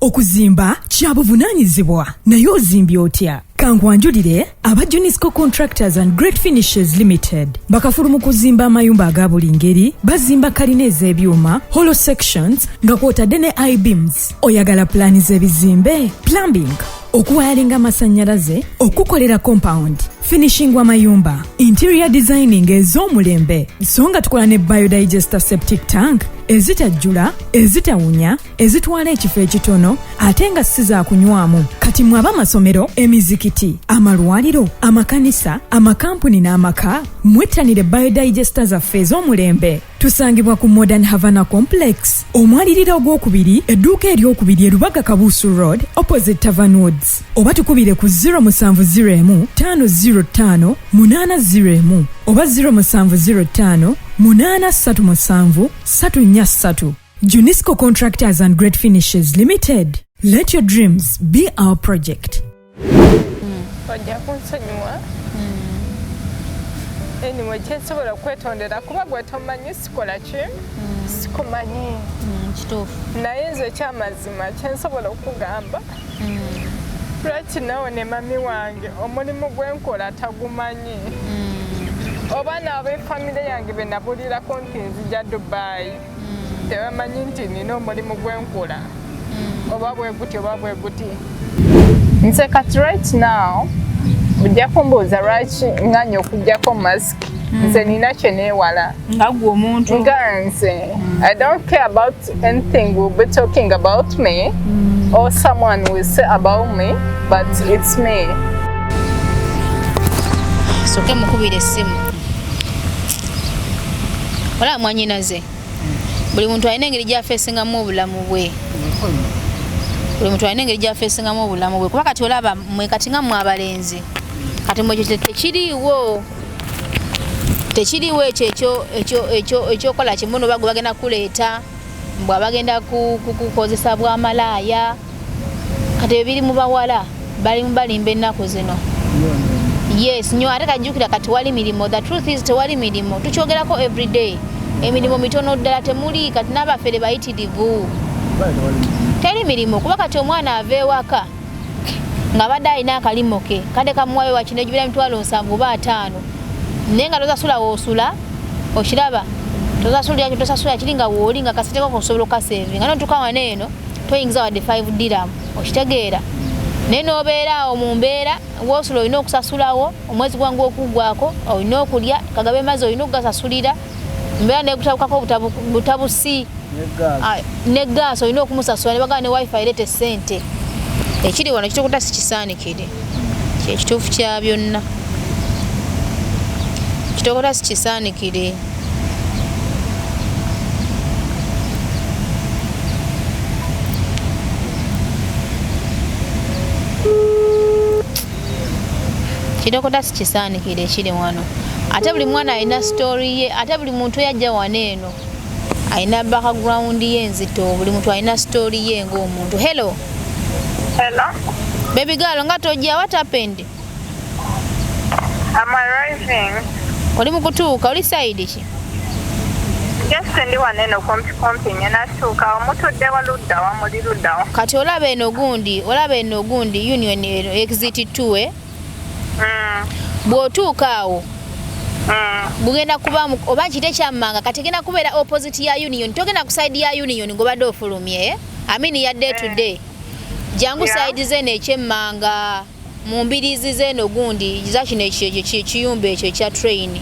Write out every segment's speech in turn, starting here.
Okuzimba kya buvunaanyizibwa, naye ozimbye otya? Kankwanjulire aba Junisco Contractors and Great Finishes Limited. Bakafulu mu kuzimba amayumba aga buli ngeri, bazimba kalina ez'ebyuma, hollow sections nga kw'otadde ne I-beams. Oyagala pulaani z'ebizimbe, plumbing, okuwayalinga amasannyalaze, okukolera compound, finishing w'amayumba, interior designing ez'omulembe. So nga tukola ne biodigester septic tank ezitajjula, ezitawunya, ezitwala ekifo ekitono ate nga si za kunywamu. Kati mwe ab'amasomero, emizikiti, amalwaliro, amakanisa, amakampuni n'amaka, mwettanire biodigester zaffe ez'omulembe. Tusangibwa ku Modern Havana Complex, omwaliriro ogwokubiri, edduuka eryokubiri e Lubaga Kabuusu Road, opposite Tavern Woods. Oba tukubire ku 0701 505 801 oba 0705 837 343. Junisco Contractors and Great Finishes Limited. Let your dreams be our project. Ojja kunsonyiwa. Anyway, kyensobola okwetondera kuba gwe tomanyi sikola ki, sikumanyi. Kituufu. Naye nze ekyamazima kyensobola okugamba, lwaki nawe ne mami wange omulimu gwenkola tagumanyi, oba n'abefamire yange be nabulirako nti nzija Dubai tebamanyi nti nina omulimu gwenkola, oba bwe guti oba bwe guti. Nze kati right now ojja kumbuuza lwaki nganya okugjako mask. Nze nina kye neewala. Nga gwe omuntu. Nga nze, I don't care about anything will be talking about me or someone will say about me, but it's me. Soke mukubira essimu. Olaba mwanyinaze, buli muntu alina engeri gyafeesingamu obulamu bwe, buli muntu alina engeri gyafeesingamu obulamu bwe. Kuba kati olaba mwe kati nga mmwe abalenzi, kati mwe ekyo tekiriiwo, tekiriiwo ekyo ekyo ekyo ekyo ekyokola kimu noba gwe bagenda kuleeta mbwe abagenda kukozesa bwamalaaya. Kati ebyo biri mu bawala, bali mu balimba ennaku zino. Yes, nnyo. Ate kajjukira kati wali mirimu, the truth is tewali mirimu, tukyogerako everyday, emirimu mitono ddala, temuli. Kati n'abafere bayitirivu, teri mirimu. Kuba kati omwana ava ewaka ng'abadde alina akalimo ke kade kamuwayo wakino egibira 70,000 oba 50, naye nga tosasula woosula, okiraba, tosasulira tosasula kiri nga wooli nga kasente kako osobola okasevinga, notuuka wano eno toyingiza wadde 5 dirham, okitegeera? Naye n'obeera awo mu mbeera woosula, olina okusasulawo omwezi gwange okuggwako, olina okulya kagabe mazzi, olina okugasasulira, mbeera negutabukako butabusi ne gaasi olina okumusasula, ne bagamba ne wifi ereeta essente. Ekiri wano kitukuta sikisaanikire, kyekituufu kya byonna, kitokota sikisaanikire. Kitokota sikisaanikire ekiri wano. Ate buli mwana alina story ye, ate buli muntu eyajja wano eno alina background ye enzito, buli muntu alina story ye ng'omuntu. Hello. Hello. Baby girl, nga tojja, what happened? I'm arriving. Oli mu kutuuka, oli side ki? Just ndi wano eno kumpi kumpi ngenda tuuka. Omutudde wa ludda wa, muli ludda wa? Kati olaba eno gundi, olaba eno gundi Union eno exit 2, eh? Bw'otuuka awo gugenda kuba oba nkiyite kyammanga, kati genda kubeera opposite ya Union. Togenda ku side ya Union ng'obadde ofulumye, eh? I mean ya day to day. Jangu side zeno ekyemmanga mu mbiriizi zeno gundi za kino ekiyumba ekyo ekya train.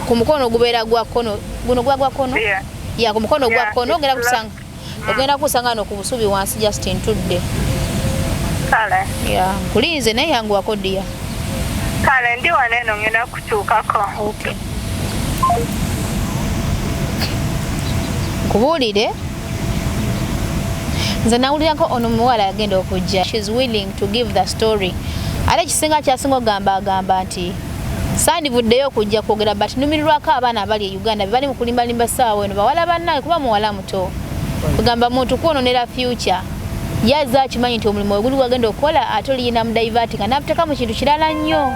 Ku mukono gubeera gwa kkono, guno guba gwa kkono? Yeah. Ya, ku mukono gwa Yeah, kkono ogenda it's kusanga, ogenda kusanga no ku busubi wansi, just ntudde. Kale. Ya, nkulinze, naye yanguwako dear. Kale, ndi wano eno ngenda kutuukako. Okay. Nkubuulire, nze nawulirako ono muwala agenda okujja, she's willing to give the story. Ate ekisinga kyasinga okugamba, agamba nti sandivuddeyo okujja kwogera, but numirirwako abaana abali e Uganda be bali mu kulimbalimba ssaawa eno, bawala bannange, kuba muwala muto kugamba muntu kwononera future. Yazze akimanyi nti omulimu oguli gwagenda okukola ate oliyina mu divert nga nabuteeka mu kintu kirala nnyo,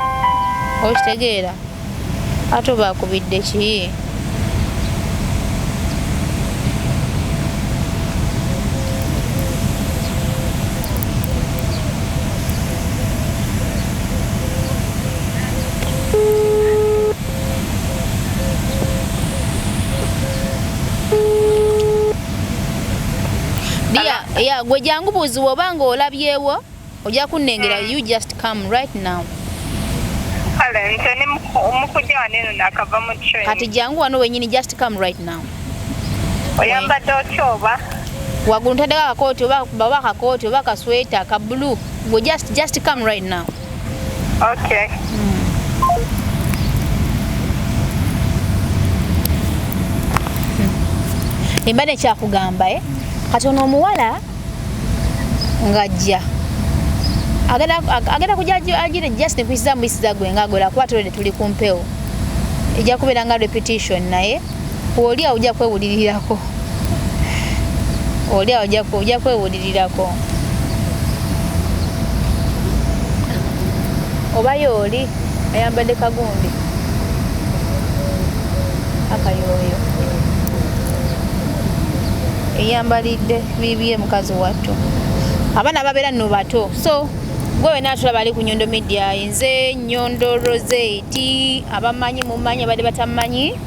okitegeera? Ate oba akubidde ki? Dia, yeah, gwe jangu buzi bw'oba ng'olabyewo ojja kunnengera, you just come right now. Kale nze ndi mukujja wano eno nakava mu train. Kati jangu wano wenyini, just come right now. Oyambadde otya oba? Waggulu ntaddeko akakooti oba akakooti oba akasweta ka blue. Gwe just come right now. Okay. Embadde kyakugamba kati ono omuwala ng'ajja agenda kujja agire just nekuyisiza muyisiza gwe ng'agola kuba tolede tuli ku mpewo ejja kubeera nga repetition, naye oli awo ojja kwewulirirako, oli awo ojja kwewulirirako oba yooli ayambadde kagundi akayooyo eyambalidde bibye mukazi wattu. Abaana babeera nno bato, so gwe wena tulaba ali ku Nyondo Media, nze Nyondo Rosette, abamanyi mumanyi, abadde batamanyi.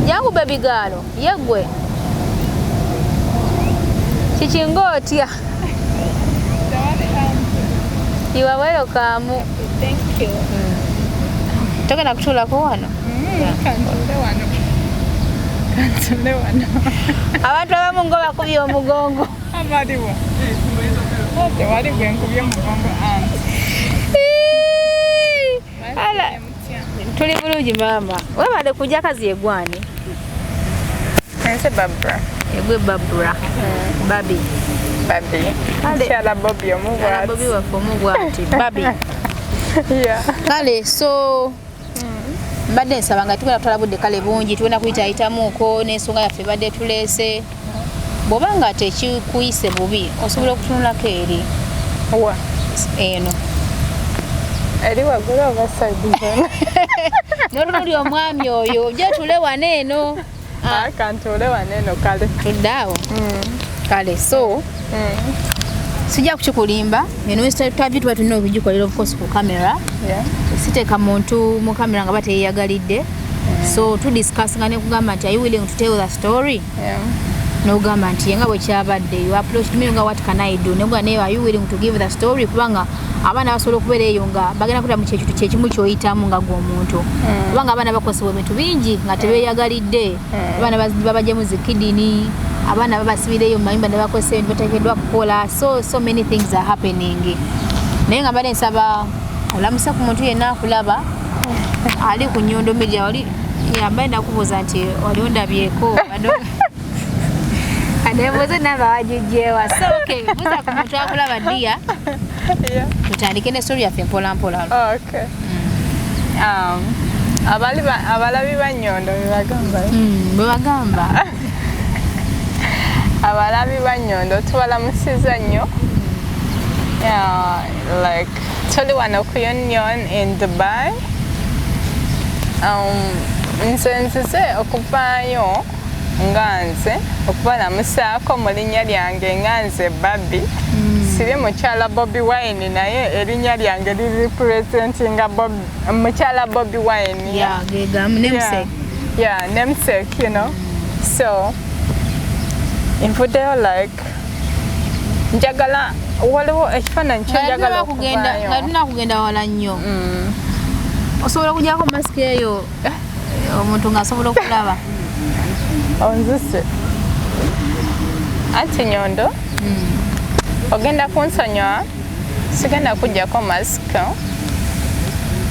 Jangu baby girl, yeggwe kikinga otya? You are welcome. Thank you. Togenda kutuulako wano? Kantuule wano. Kantuule wano. Abantu abamu ngo bakubye omugongo. Abaliwa. Tewali gwe nkubye omugongo anti. Ala. Tuli bulungi maama. Webale kujja kazi egwani. Nze Babra. Egwe Babra. Babi. Babi. Mukyala Bobi omubwati. Bobi waffe omubwati. Babi. Yeah. Kale so mbadde nsaba nga tugenda kutwala budde kale bungi, tugenda kuyitaayitamuuko n'ensonga yaffe badde tuleese. Bw'oba nga tekikuyise bubi osobola okutunulako eri wa eno eri waggulu oba side zonna? N'otunulira omwami oyo ojja tule wano eno. Kantuule wano eno kale tudde awo. Kale so sijja kukikulimba, eno interview tuba tulina okugikolera of course ku camera. Siteeka muntu mu kamera nga bateeyagalidde. So tudiscussinga ne kugamba nti are you willing to tell the story? N'ogamba nti nga bwe kyabadde, you approached me nga what can I do? Negwa naye are you willing to give the story? Kubanga abaana basobola okubeera eyo nga bagenda kudda mu kyekintu kyekimu ky'oyitamu nga gwe omuntu. Kubanga abaana bakosebwa ebintu bingi nga tebeeyagalidde. Abaana babajjemu zi kidney, abaana babasibira eyo mu mayumba ne bakozesa ebintu bateekeddwa kukola. So many things are happening. Naye nga mbadde nsaba olamuse ku muntu yenna akulaba ali ku Nyondo Media, oli yambaye nakubuuza nti wali ondabyeko anembuuza namba wagijjewa. So okay, buuza ku muntu akulaba dia. Tutandike ne story yaffe mpola mpola. Okay. Abalabi ba Nyondo bebagamba. Bebagamba. Abalabi ba Nyondo tubalamusiza nnyo. Yeah, like tuli wano ku Union in Dubai. Nze nzize okuvaayo nga nze okubalamusaako mu linnya lyange nga nze Babi. Siri mukyala Bobi Wine, naye erinnya lyange liri representinga mukyala Bobi Wine. Yeah, namesake. Yeah, namesake, you know. So nvuddeyo like njagala waliwo ekifaananyi kyenjagala okuvaayo. Nga tulina kugenda wala nnyo. Osobola okuggyako masiki eyo omuntu ng'asobola okulaba. Onzise. Anti Nyondo, ogenda kunsonyiwa, sigenda kuggyako masiki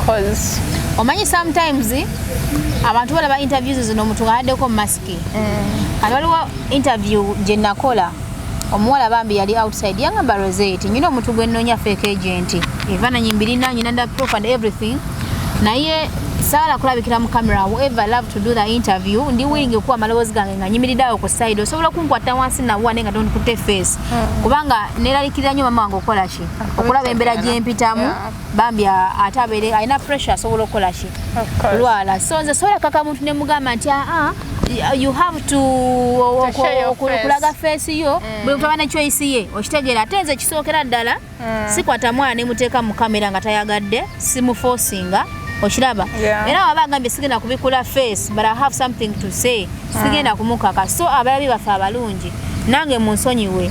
cause omanyi sometimes abantu balaba interviews zino omuntu ng'addeko masiki. Kati waliwo interview gye nakola, omuwala bambi yali outside yangamba Rosette, nyina omuntu gwe nnoonya fake agent, ebifaananyi mbirina, nyina nda proof and everything, naye saala kulabikira mu camera. However, I love to do the interview, ndi willing okuwa amaloboozi gange nga nyimiridde awo ku side, osobola okunkwata wansi nawa naye nga tonkutte face, kubanga neeralikirira nnyo mama wange okukola ki, okulaba embeera gye mpitamu. Bambi ate abeere alina pressure, asobola okukola ki, lwala. So nze sobola kaka muntu ne mugamba nti aa you have to okulaga face yo. Buli muntu aba ne choice ye, okitegeera. Ate nze kisookera ddala sikwata mwana ne muteeka mu kamera nga tayagadde, simuforcinga, okiraba. Era waba agambye sigenda kubikula face but I have something to say, sigenda kumukaka. So abalabi baffe abalungi, nange munsonyiwe,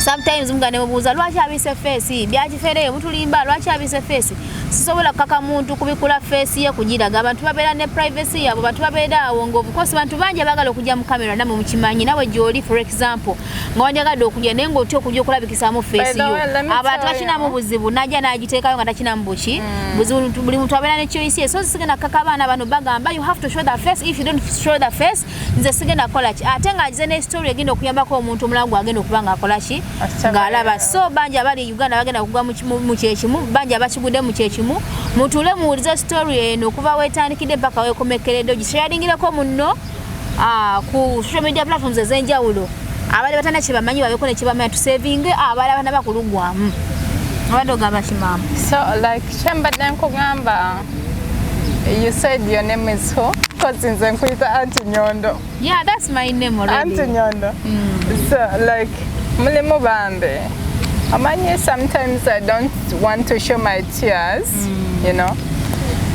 Sometimes mugane mubuuza lwaki abise face, byakifeereyo mutulimba, lwaki abise face? Sisobola kukaka muntu kubikula face ye kugiraga. Abantu babeera ne privacy yaabwe, abantu babeera awo nga of course bantu bangi abaagala okujja mu kamera, nammwe mukimanyi. Nawe gy'oli, for example, nga wandyagadde okujja naye ng'otya okujja okulabikisaamu face yo, abantu bakinamu buzibu, najja n'agiteekayo nga takinamu buki buzibu. Buli muntu abeera ne choice ye. So sigenda kukaka abaana bano bagamba you have to show the face. If you don't show the face, nze sigenda kukola ki, ate nga nze ne story egenda okuyambako omuntu omulala gwagenda okuba ng'akola ki, ng'alaba. So bangi abali Uganda bagenda kugwa mu kyekimu, bangi abakigudde mu kyekimu. Mutuule muwulize story eno okuva wetandikidde paka wekomekeredde, ogisharingireko munno ku social media platforms ez'enjawulo. Abali batana kyebamanyi babeko nekyebamanyi, tusevinge abalala bana bakulugwamu. Abadde ogamba kimaama? So like kyembadde nkugamba, you said your name is who? 'Cause nze nkuyita Auntie Nyondo. Yeah, that's my name already. Auntie Nyondo. So like mulimu bambe amanyi, sometimes I don't want to show my tears.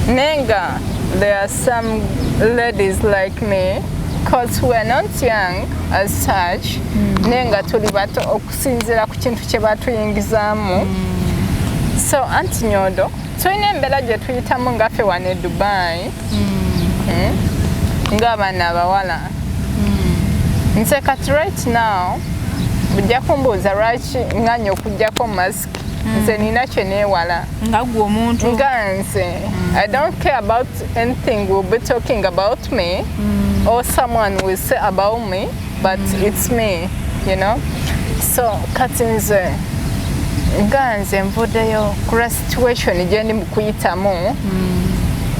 Nenga there are some ladies like me, 'cause we are not young as such, nenga tuli bato okusinziira ku kintu kye batuyingizaamu. So Auntie Nyondo, tulina embeera gye tuyitamu ngaffe wano e Dubai, Ng'abaana abawala. Nze kati right now bujja kumbuuza lwaki ŋŋanya okugjako mask. Nze nina kye neewala. Nga gwe omuntu. Nga nze, I don't care about anything will be talking about me or someone will say about me, but it's me. So kati nze nga nze nvuddeyo kulwa situation gye ndi mu kuyitamu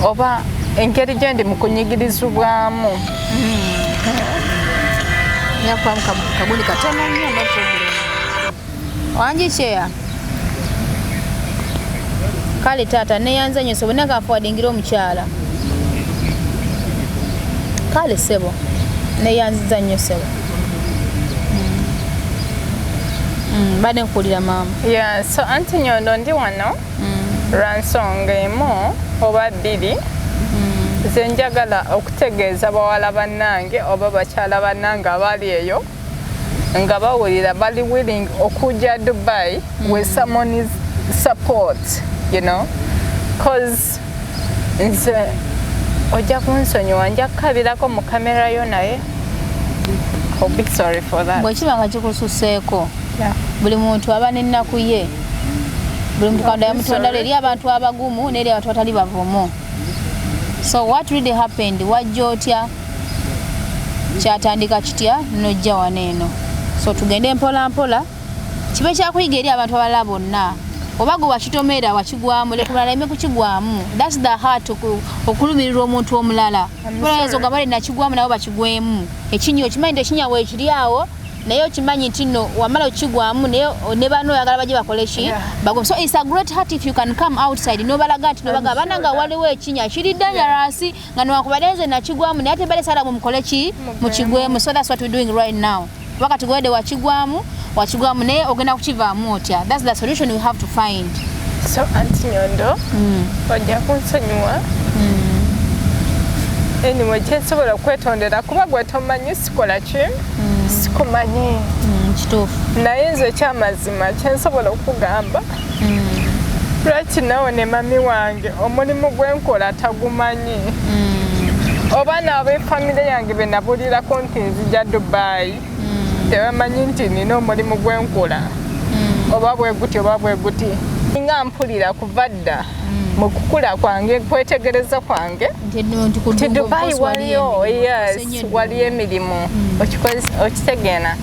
oba engeri gye ndi mu kunyigirizibwamu. Nyakubamu kagundi katono nnyo, no problem. Wangi kyeya. Kale taata, neyanza nnyo sebo, naye kanforwardingira omukyala. Kale sebo, neyanziza nnyo sebo. Badde nkuwulira maama. Yeah, so Auntie Nyondo, ndi wano lwa nsonga emu oba bbiri ze njagala okutegeeza bawala bannange oba bakyala bannange abali eyo nga bawulira bali willing okujja Dubai with someone's support, 'cause nze ojja kunsonyiwa, nja kukabirako mu kamera yo, naye I'll be sorry for that. Bwe kiba nga kikususeeko, buli muntu aba n'ennaku ye, buli muntu Katonda yamutonda eri abantu abagumu n'eri abantu abatali bavumu. So what really happened? Wajja otya? Kyatandika kitya nojja wano eno? So tugende mpola mpola, kibe kyakuyiga eri abantu abalala bonna. Oba gwe wakitomera wakigwamu, leka omulala aleme kukigwamu. That's the heart, okulumirirwa omuntu omulala. Oyinza ogamba nakigwamu, nabo bakigwemu. Ekinya okimanyi nti ekinya weekiri awo, naye okimanyi nti nno wamala okigwamu, naye ne bano oyagala bajje bakole ki? Bagwe. So it's a great heart if you can come outside nobalaga nti nobaga bananga waliwo ekinya kiri dangerous, nga newankubadde nze nakigwamu, naye ate bale saala mumukole ki, mukigwemu. So that's what we're doing right now. Kuba kati gwede wakigwamu, wakigwamu, naye ogenda kukivaamu otya? That's the solution we have to find. So Auntie Nyondo, ojja kunsonyiwa. Anyway, kyensobola okwetondera kuba gwe tomanyi sikola ki, sikumanyi. Kituufu. Naye nze ekyamazima kyensobola okugamba, lwaki nawe ne mami wange omulimu gwenkola tagumanyi, oba n'abefamire yange be nabulirako nti nzija Dubai tebamanyi nti nina omulimu gwenkola, oba bwe guti oba bwe guti. Nga mpulira kuva dda mu kukula kwange, kwetegereza kwange nti Dubai waliyo, yes, waliyo emirimu. Okitegeera?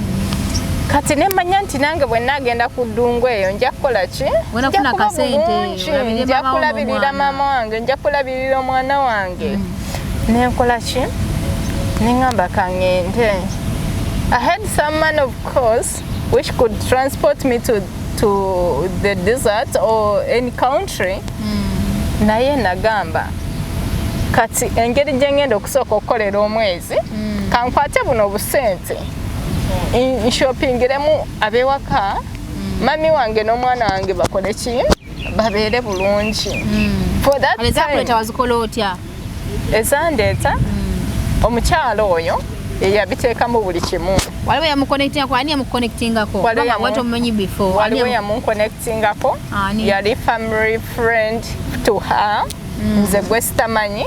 Kati nemanya nti nange bwe naagenda ku ddungu eyo nja kukola ki? Nja kuba bulungi, nja kulabirira maama wange, nja kulabirira omwana wange. Nenkola ki? Neŋŋamba kaŋŋende. I had some money, of course, which could transport me to the desert or any country. Naye nagamba kati engeri gye ngenda okusooka okukolera omwezi, kankwate buno obusente nshoppingiremu ab'ewaka, mami wange n'omwana wange bakole ki, babeere bulungi for that time. Wazikola otya? Ezandeeta, omukyalo oyo Yeyabiteekamu buli kimu. Waliwo yamuconnectingako? Ani yamuconnectingako? Waliwo Kubanga wali tomumanyi before. Waliwo yamunconnectingako. Ani? Yali family friend to her. Nze gwe sitamanyi,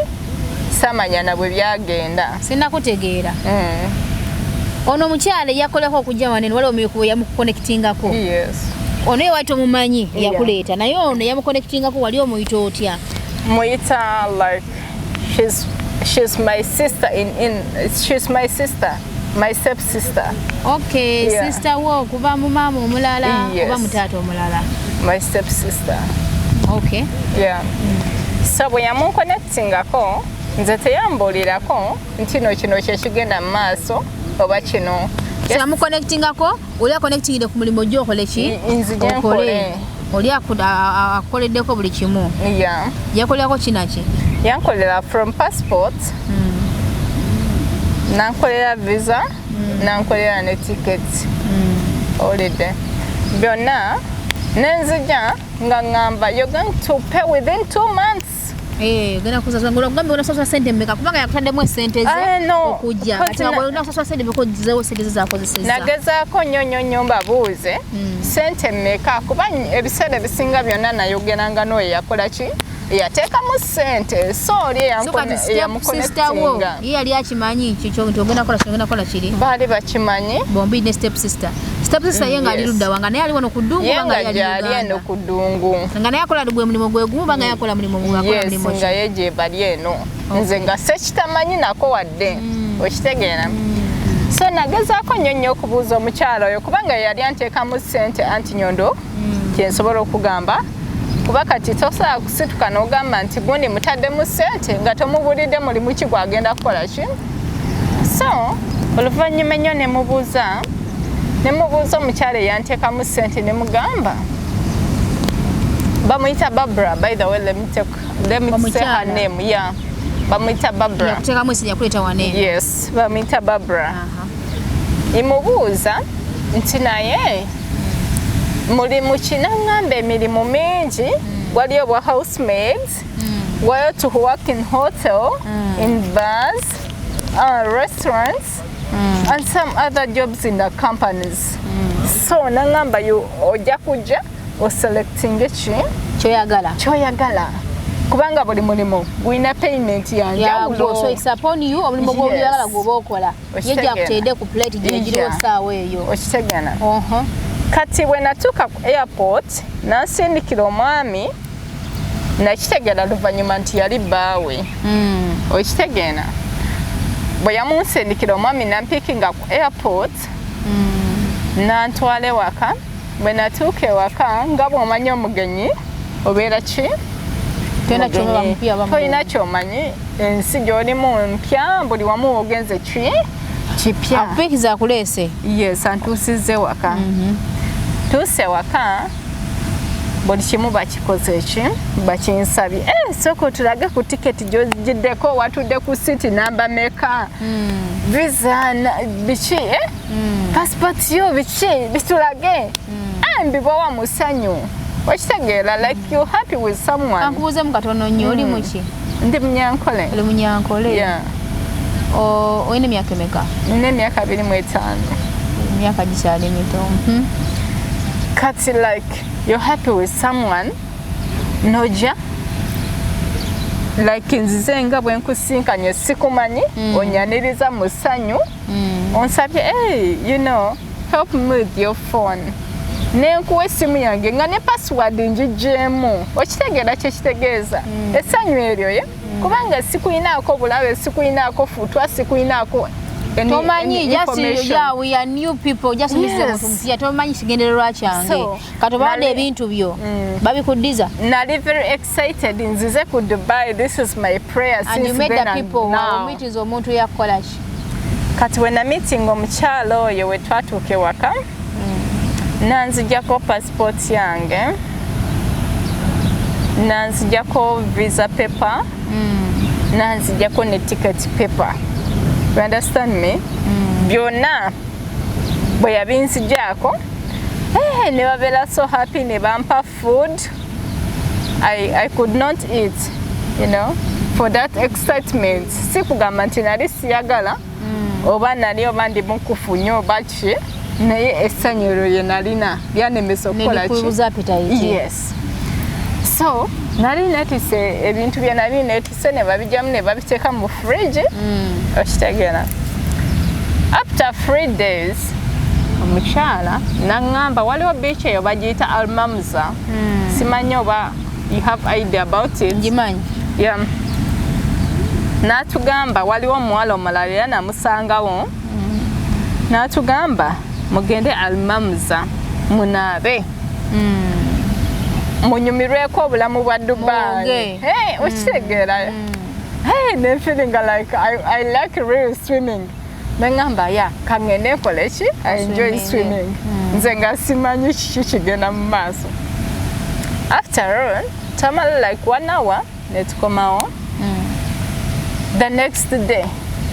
samanya na bwe byagenda. Sinakutegeera. Ono omukyala eyakolako okujja wanene, waliwo yamuconnectingako? Yes. Ono ye wali tomumanyi? Yeah. Yakuleeta, naye ono yamuconnectingako wali omuyita otya? Muyita like she's my sister in she's my sister, my step sister. Okay. Yeah. Sister wo okuva mu maama omulala? Yes. Oba mu taata omulala? My step sister. Okay. Yeah, so bwe yamunconnectingako, nze teyambuulirako nti no kino kyekigenda mu maaso oba kino. So yamuconnectingako, oli aconnectingire ku mulimu gyokole ki? Nzije nkole. Oli akukoleddeko buli kimu? Yeah. Yakolerako kinaki? Yankolera from passport, nankolera visa, nankolera ne ticket. Olidde byonna nenzija nga ŋŋamba, "You're going to pay within 2 months." Eh, ogenda kusasula, ng'ogambye onasasula sente mmeka? Kubanga yakutaddemu esente ze Ah, no. okujja. Kati ogenda kusasula sente mmeka ogizeewo sente ze zakozesezza? Nagezaako nnyo nnyo nnyo mbabuuze sente mmeka, kuba ebiseera ebisinga byonna nayogeranga n'oyo yakola ki, yateekamu sente. So oli So kati step sister wo eyamuconnectinga ye yali akimanyi kikyo nti ogenda kukola kino, ogenda kukola kiri? Baali bakimanyi. Bombi ne step sister. Step sister ye ng'ali Yes. ludda wa? Nga naye ali wano ku ddungu Ye oba nga nga ye ali gyali eno Uganda? ku ddungu. Nga naye akola gwe mulimu gwe gumu oba nga yakola mulimu akola Yes. mulimu ki? Nga ye gye bali eno, nze nga sekitamanyi nako wadde. Okitegeera? So nagezaako nnyo nnyo okubuuza omukyala oyo, kubanga yali anteekamu ssente. Anti nyondo, kyensobola okugamba, kuba kati tosobola kusituka n'ogamba nti gundi mutaddemu ssente nga tomubulidde mulimu ki gwagenda kukola ki. So oluvannyuma ennyo ne mubuuza omukyala eyanteekamu ssente, ne mugamba, bamuyita Barbara, by the way, let me say her Omukyala. name. Yeah, bamuyita Barbara. Yakuteekamu esente, yakuleeta wano eno? Yes, bamuyita Barbara. Imubuuza nti naye mulimu ki? Naŋŋamba emirimu mingi, waliyo bwa housemaids, waliyo to work in hotel, in bars, restaurants and some other jobs in the companies. So naŋŋamba ojja kujja oselectinge ki kyoyagala. Kyoyagala, kubanga buli mulimu gulina payment Yagwo, so yanjawulo. it's upon you, omulimu gw'oyagala gwoba okola ye. Okitegeera. Gyakuteedde ku plate gyegiriwo saawa eyo. Okitegeera? Oho. Kati bwe natuuka ku airport, nansindikira omwami, nakitegeera luvannyuma nti yali bbaawe. Okitegeera? Bwe yamunsindikira omwami, nampikinga ku airport, nantwala ewaka. Bwe natuuka ewaka, nga bw'omanyi omugenyi obeera ki? Tolina ky'oba Mugenyi. mupya oba Tolina kyomanyi, ensi gy'olimu mpya, buli wamu wogenze ki kipya. Akupiikiza akuleese? Yes, antuusizza ewaka. Tuuse ewaka, buli kimu bakikoze eki bakinsabye. Eh, sooka otulage ku tiketi gy'ogiddeko, watudde ku seat namba meka, visa biki, eh? Passport yo biki, bitulage. Eh, mbibawa mu ssanyu. Okitegeera? Like you happy with someone. Kankubuuzemu katono nnyo, oli muki? Ndi Munyankole. Oli Munyankole? Yeah. Olina emyaka emeka? Nina emyaka 25. Emyaka gikyali mito. Kati like you're happy with someone, noja like nzize nga bwe nkusinkanye, sikumanyi, onyaniriza mu ssanyu, onsabye, "Hey, help me with your phone," nenkuwa essimu yange nga ne password ngigyemu. Okitegeera kyekitegeeza? Essanyu eryo ye kubanga sikuyinaako bulabe, sikuyinaako futwa, sikuyinaako Tomanyi any just information. Yeah, we are new people, just yes. Mpya, tomanyi kigendererwa kyange. So, kati obawadde ebintu byo, babikuddiza? Nali very excited nzize ku Dubai. This is my prayer And you since met then the and people? now. Omuyitiriza omuntu yakukola ki? Kati we nameeting omukyala oyo, we twatuuka ewaka, nanzijako passport yange, nanzijako visa paper, nanzijako ne ticket paper. You understand me? Byonna bwe yabinzijaako, eh, ne babeera so happy, ne bampa food. I could not eat for that excitement. Si kugamba nti nali siyagala. Oba nali oba ndi mukufu nnyo oba ki, naye essanyu eryo lye nalina lyanemesa okukola ki? Nelikubuza appetite. Yes. So nali netise ebintu bye nali netise ne babijjamu ne babiteeka mu fridge. Okitegeera? After 3 days omukyala naŋŋamba waliwo beach eyo bagiyita Almamza. Simanyi oba you have idea about it. Ngimanyi. Yeah. N'atugamba waliwo omuwala omulala era namusangawo, n'atugamba mugende Almamza munaabe, munyumirweko obulamu bwa Dubai. Mwoge. Hey, okitegeera? Hey, ne feeling like I like real swimming. Neŋŋamba ya kaŋŋende nkole ki, I enjoy Swimming. swimming. Nze nga simanyi kiki kigenda mu maaso. After all tamala like one hour netukomawo. The next day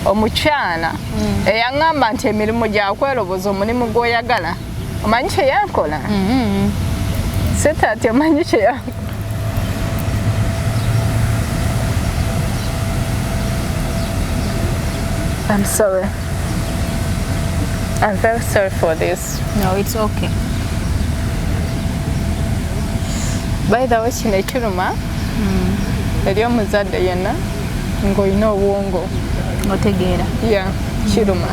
omukyala eyaŋŋamba nti emirimu gyakweroboza, omulimu gw'oyagala, omanyi kyeyankola? Setaati, omanyi kyeyankola? I'm sorry. I'm very sorry for this. No, it's okay. By the way, kino ekiruma eri omuzadde yenna ng'olina obwongo. Otegeera. Yeah, kiruma.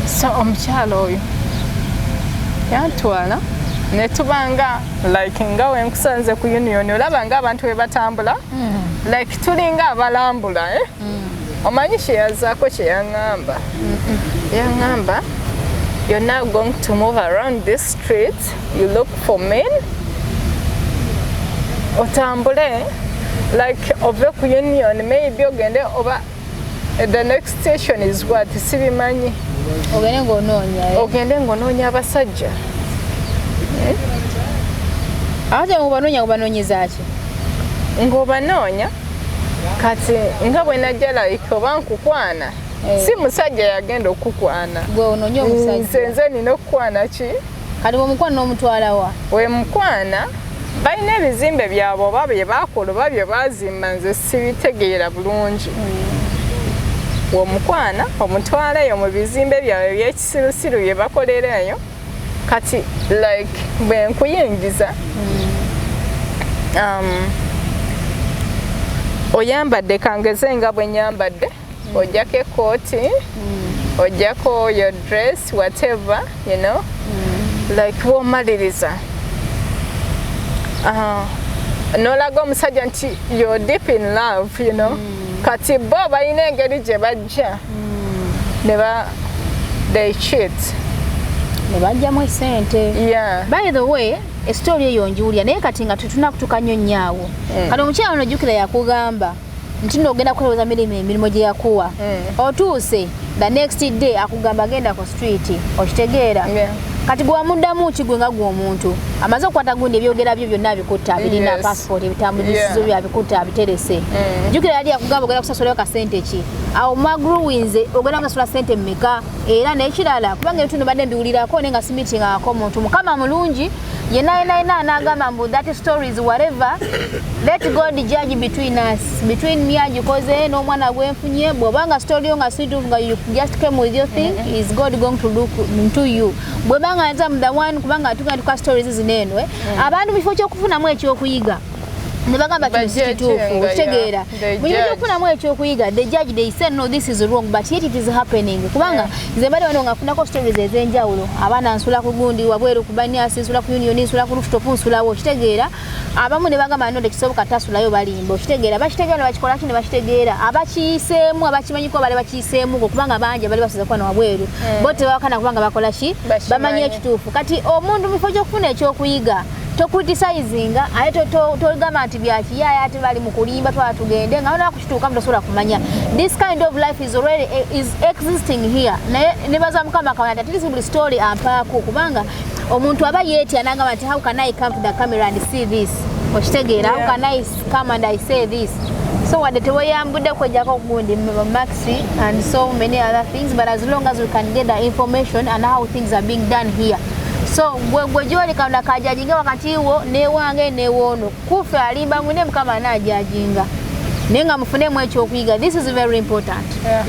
So omukyala oyo yantwala ne tubanga like nga wenkusanze ku Union, olaba nga abantu bwe batambula, like tulinga abalambula, eh? Omanyi kyeyazaako, kyeyaŋŋamba? Yaŋŋamba, "You're now going to move around this street, you look for men, otambule like ove ku Union, maybe ogende oba the next station is what, sibimanyi." Ogende ng'onoonya, eh? Ogende ng'onoonya abasajja. Ate mubanoonya, kubanoonyeza ki? Ng'obanoonya kati nga bwe najja like oba nkukwana. Eh. Si musajja yagenda okukwana. Gwe onoonya Nze omusajja. Nze nina okukwana ki? Kati bwomukwana n'omutwala wa? We mukwana balina ebizimbe byabwe oba bye baakola oba bye baazimba, nze sibitegeera bulungi. Womukwana omutwala eyo mu bizimbe byabwe ebyekisirusiru bye bakolera eyo. Kati like bwe nkuyingiza, oyambadde kangeze nga bwe nyambadde, ojjako ekooti, ojjako your dress, whatever, like bw'omaliriza, n'olaga omusajja nti you're deep in love. Kati bo balina engeri gye bajja ne ba they cheat. Ne bajjamu esente. Yeah. By the way, esitori eyo njiwulira, naye kati nga tetunakutuka nnyo nnyaawo. Kati omukyala ono, jjukira yakugamba nti nno ogenda kwewoza mirimu, emirimu gye yakuwa. Otuuse the next day akugamba genda ku street, okitegeera? Yeah. Kati gwe wamuddamu ki, gwe nga gwe omuntu amaze okukwata gundi, ebyogera byo byonna abikutta, abirina, passport, ebitambulisizo byo abikutta, abiterese. Jjukira yali yakugamba ogenda kusasulayo kasente ki awo magruwinze, ogenda kusasula sente mmeka? Era n'ekirala, kubanga ebitundu badde mbiwulirako naye nga simitingako omuntu, Mukama mulungi yenna yena yena anagamba mbu that stories whatever, let God judge between us, between me agikoze n'omwana gwenfunye. Bw'obanga story yo nga situufu, nga you just came with your thing, is God going to look into you? Bwebanga nza the one, kubanga tugenda tuka stories zino eno, eh? Abantu mu kifo ky'okufunamu ekyokuyiga ne bagamba kino si kituufu, okitegeera? Mu kifo ky'okufunamu ekyokuyiga, the judge, they say no, this is wrong, but yet it is happening. Kubanga nze mbadde wano nga nfunako stories ez'enjawulo. Abaana nsula ku gundi wabweru ku baniasi, nsula ku Union, nsula ku rooftop, nsulawo, okitegeera? Abamu ne bagamba no, tekisoboka, tasulayo, balimba, okitegeera? Bakitegeera ne bakikola ki, ne bakitegeera abakiyiseemu, abakimanyiko bali bakiyiseemuko, kubanga bangi abali basuza kuba wabweru bo tebawakana, kubanga bakola ki? Bamanyi ekituufu. Kati omuntu mu kifo ky'okufuna ekyokuyiga, tocriticinga, ate togamba nti byakiyaaya, ate bali mu kulimba, twala tugende nga ona kukituukamu tosobola kumanya. This kind of life is already is existing here. Naye nebaza Mukama Katonda, at least buli story ampaako, kubanga omuntu aba yeetya nagamba nti how can I come to the camera and see this, okitegeera? How can I come and I say this? So wadde teweyambudde kwejjako gundi maxi and so many other things, but as long as we can get the information and how things are being done here. So gwe gwe gyoli Katonda kajajinga wakati wo newange newoono kufe alimba mune, Mukama anaajajinga, naye nga mufunemu ekyokuyiga. This is very important. Yeah.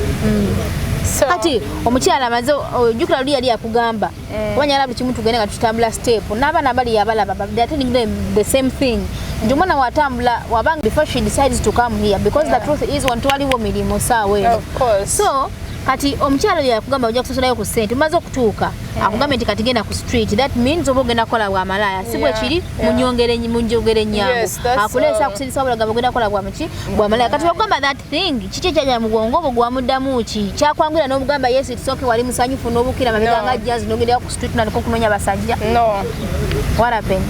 So Kati omukyala amaze, ojjukira luli yali yakugamba oba nyala buli kimu tugende nga tutambula step n'abaana bali yabalaba, but they are telling them the same thing nti omwana watambula wabanga before she decides to come here, because the truth is wano tewaliwo mirimu saawa eno. Of course. So kati omukyala oyo yakugamba ojja kusasulayo ku ssente, omaze okutuuka akugambye nti kati genda ku street. That means oba ogenda kukola bwamalaya, si bwe kiri? Yeah. Munyongere nyangu. Yes, that's Akuleesa all. Akusirisa obulaga ogenda kukola bwamuki, bwamalaya. Kati wakugamba that thing, kiki ekyajja mu bwongo obwo gwamuddamu ki kyakwanguyira n'obugamba, "Yes, it's okay"? Wali musanyufu n'obukira mabega No. nga jazz n'ogenda ku street nandika okunoonya abasajja? No. What happened?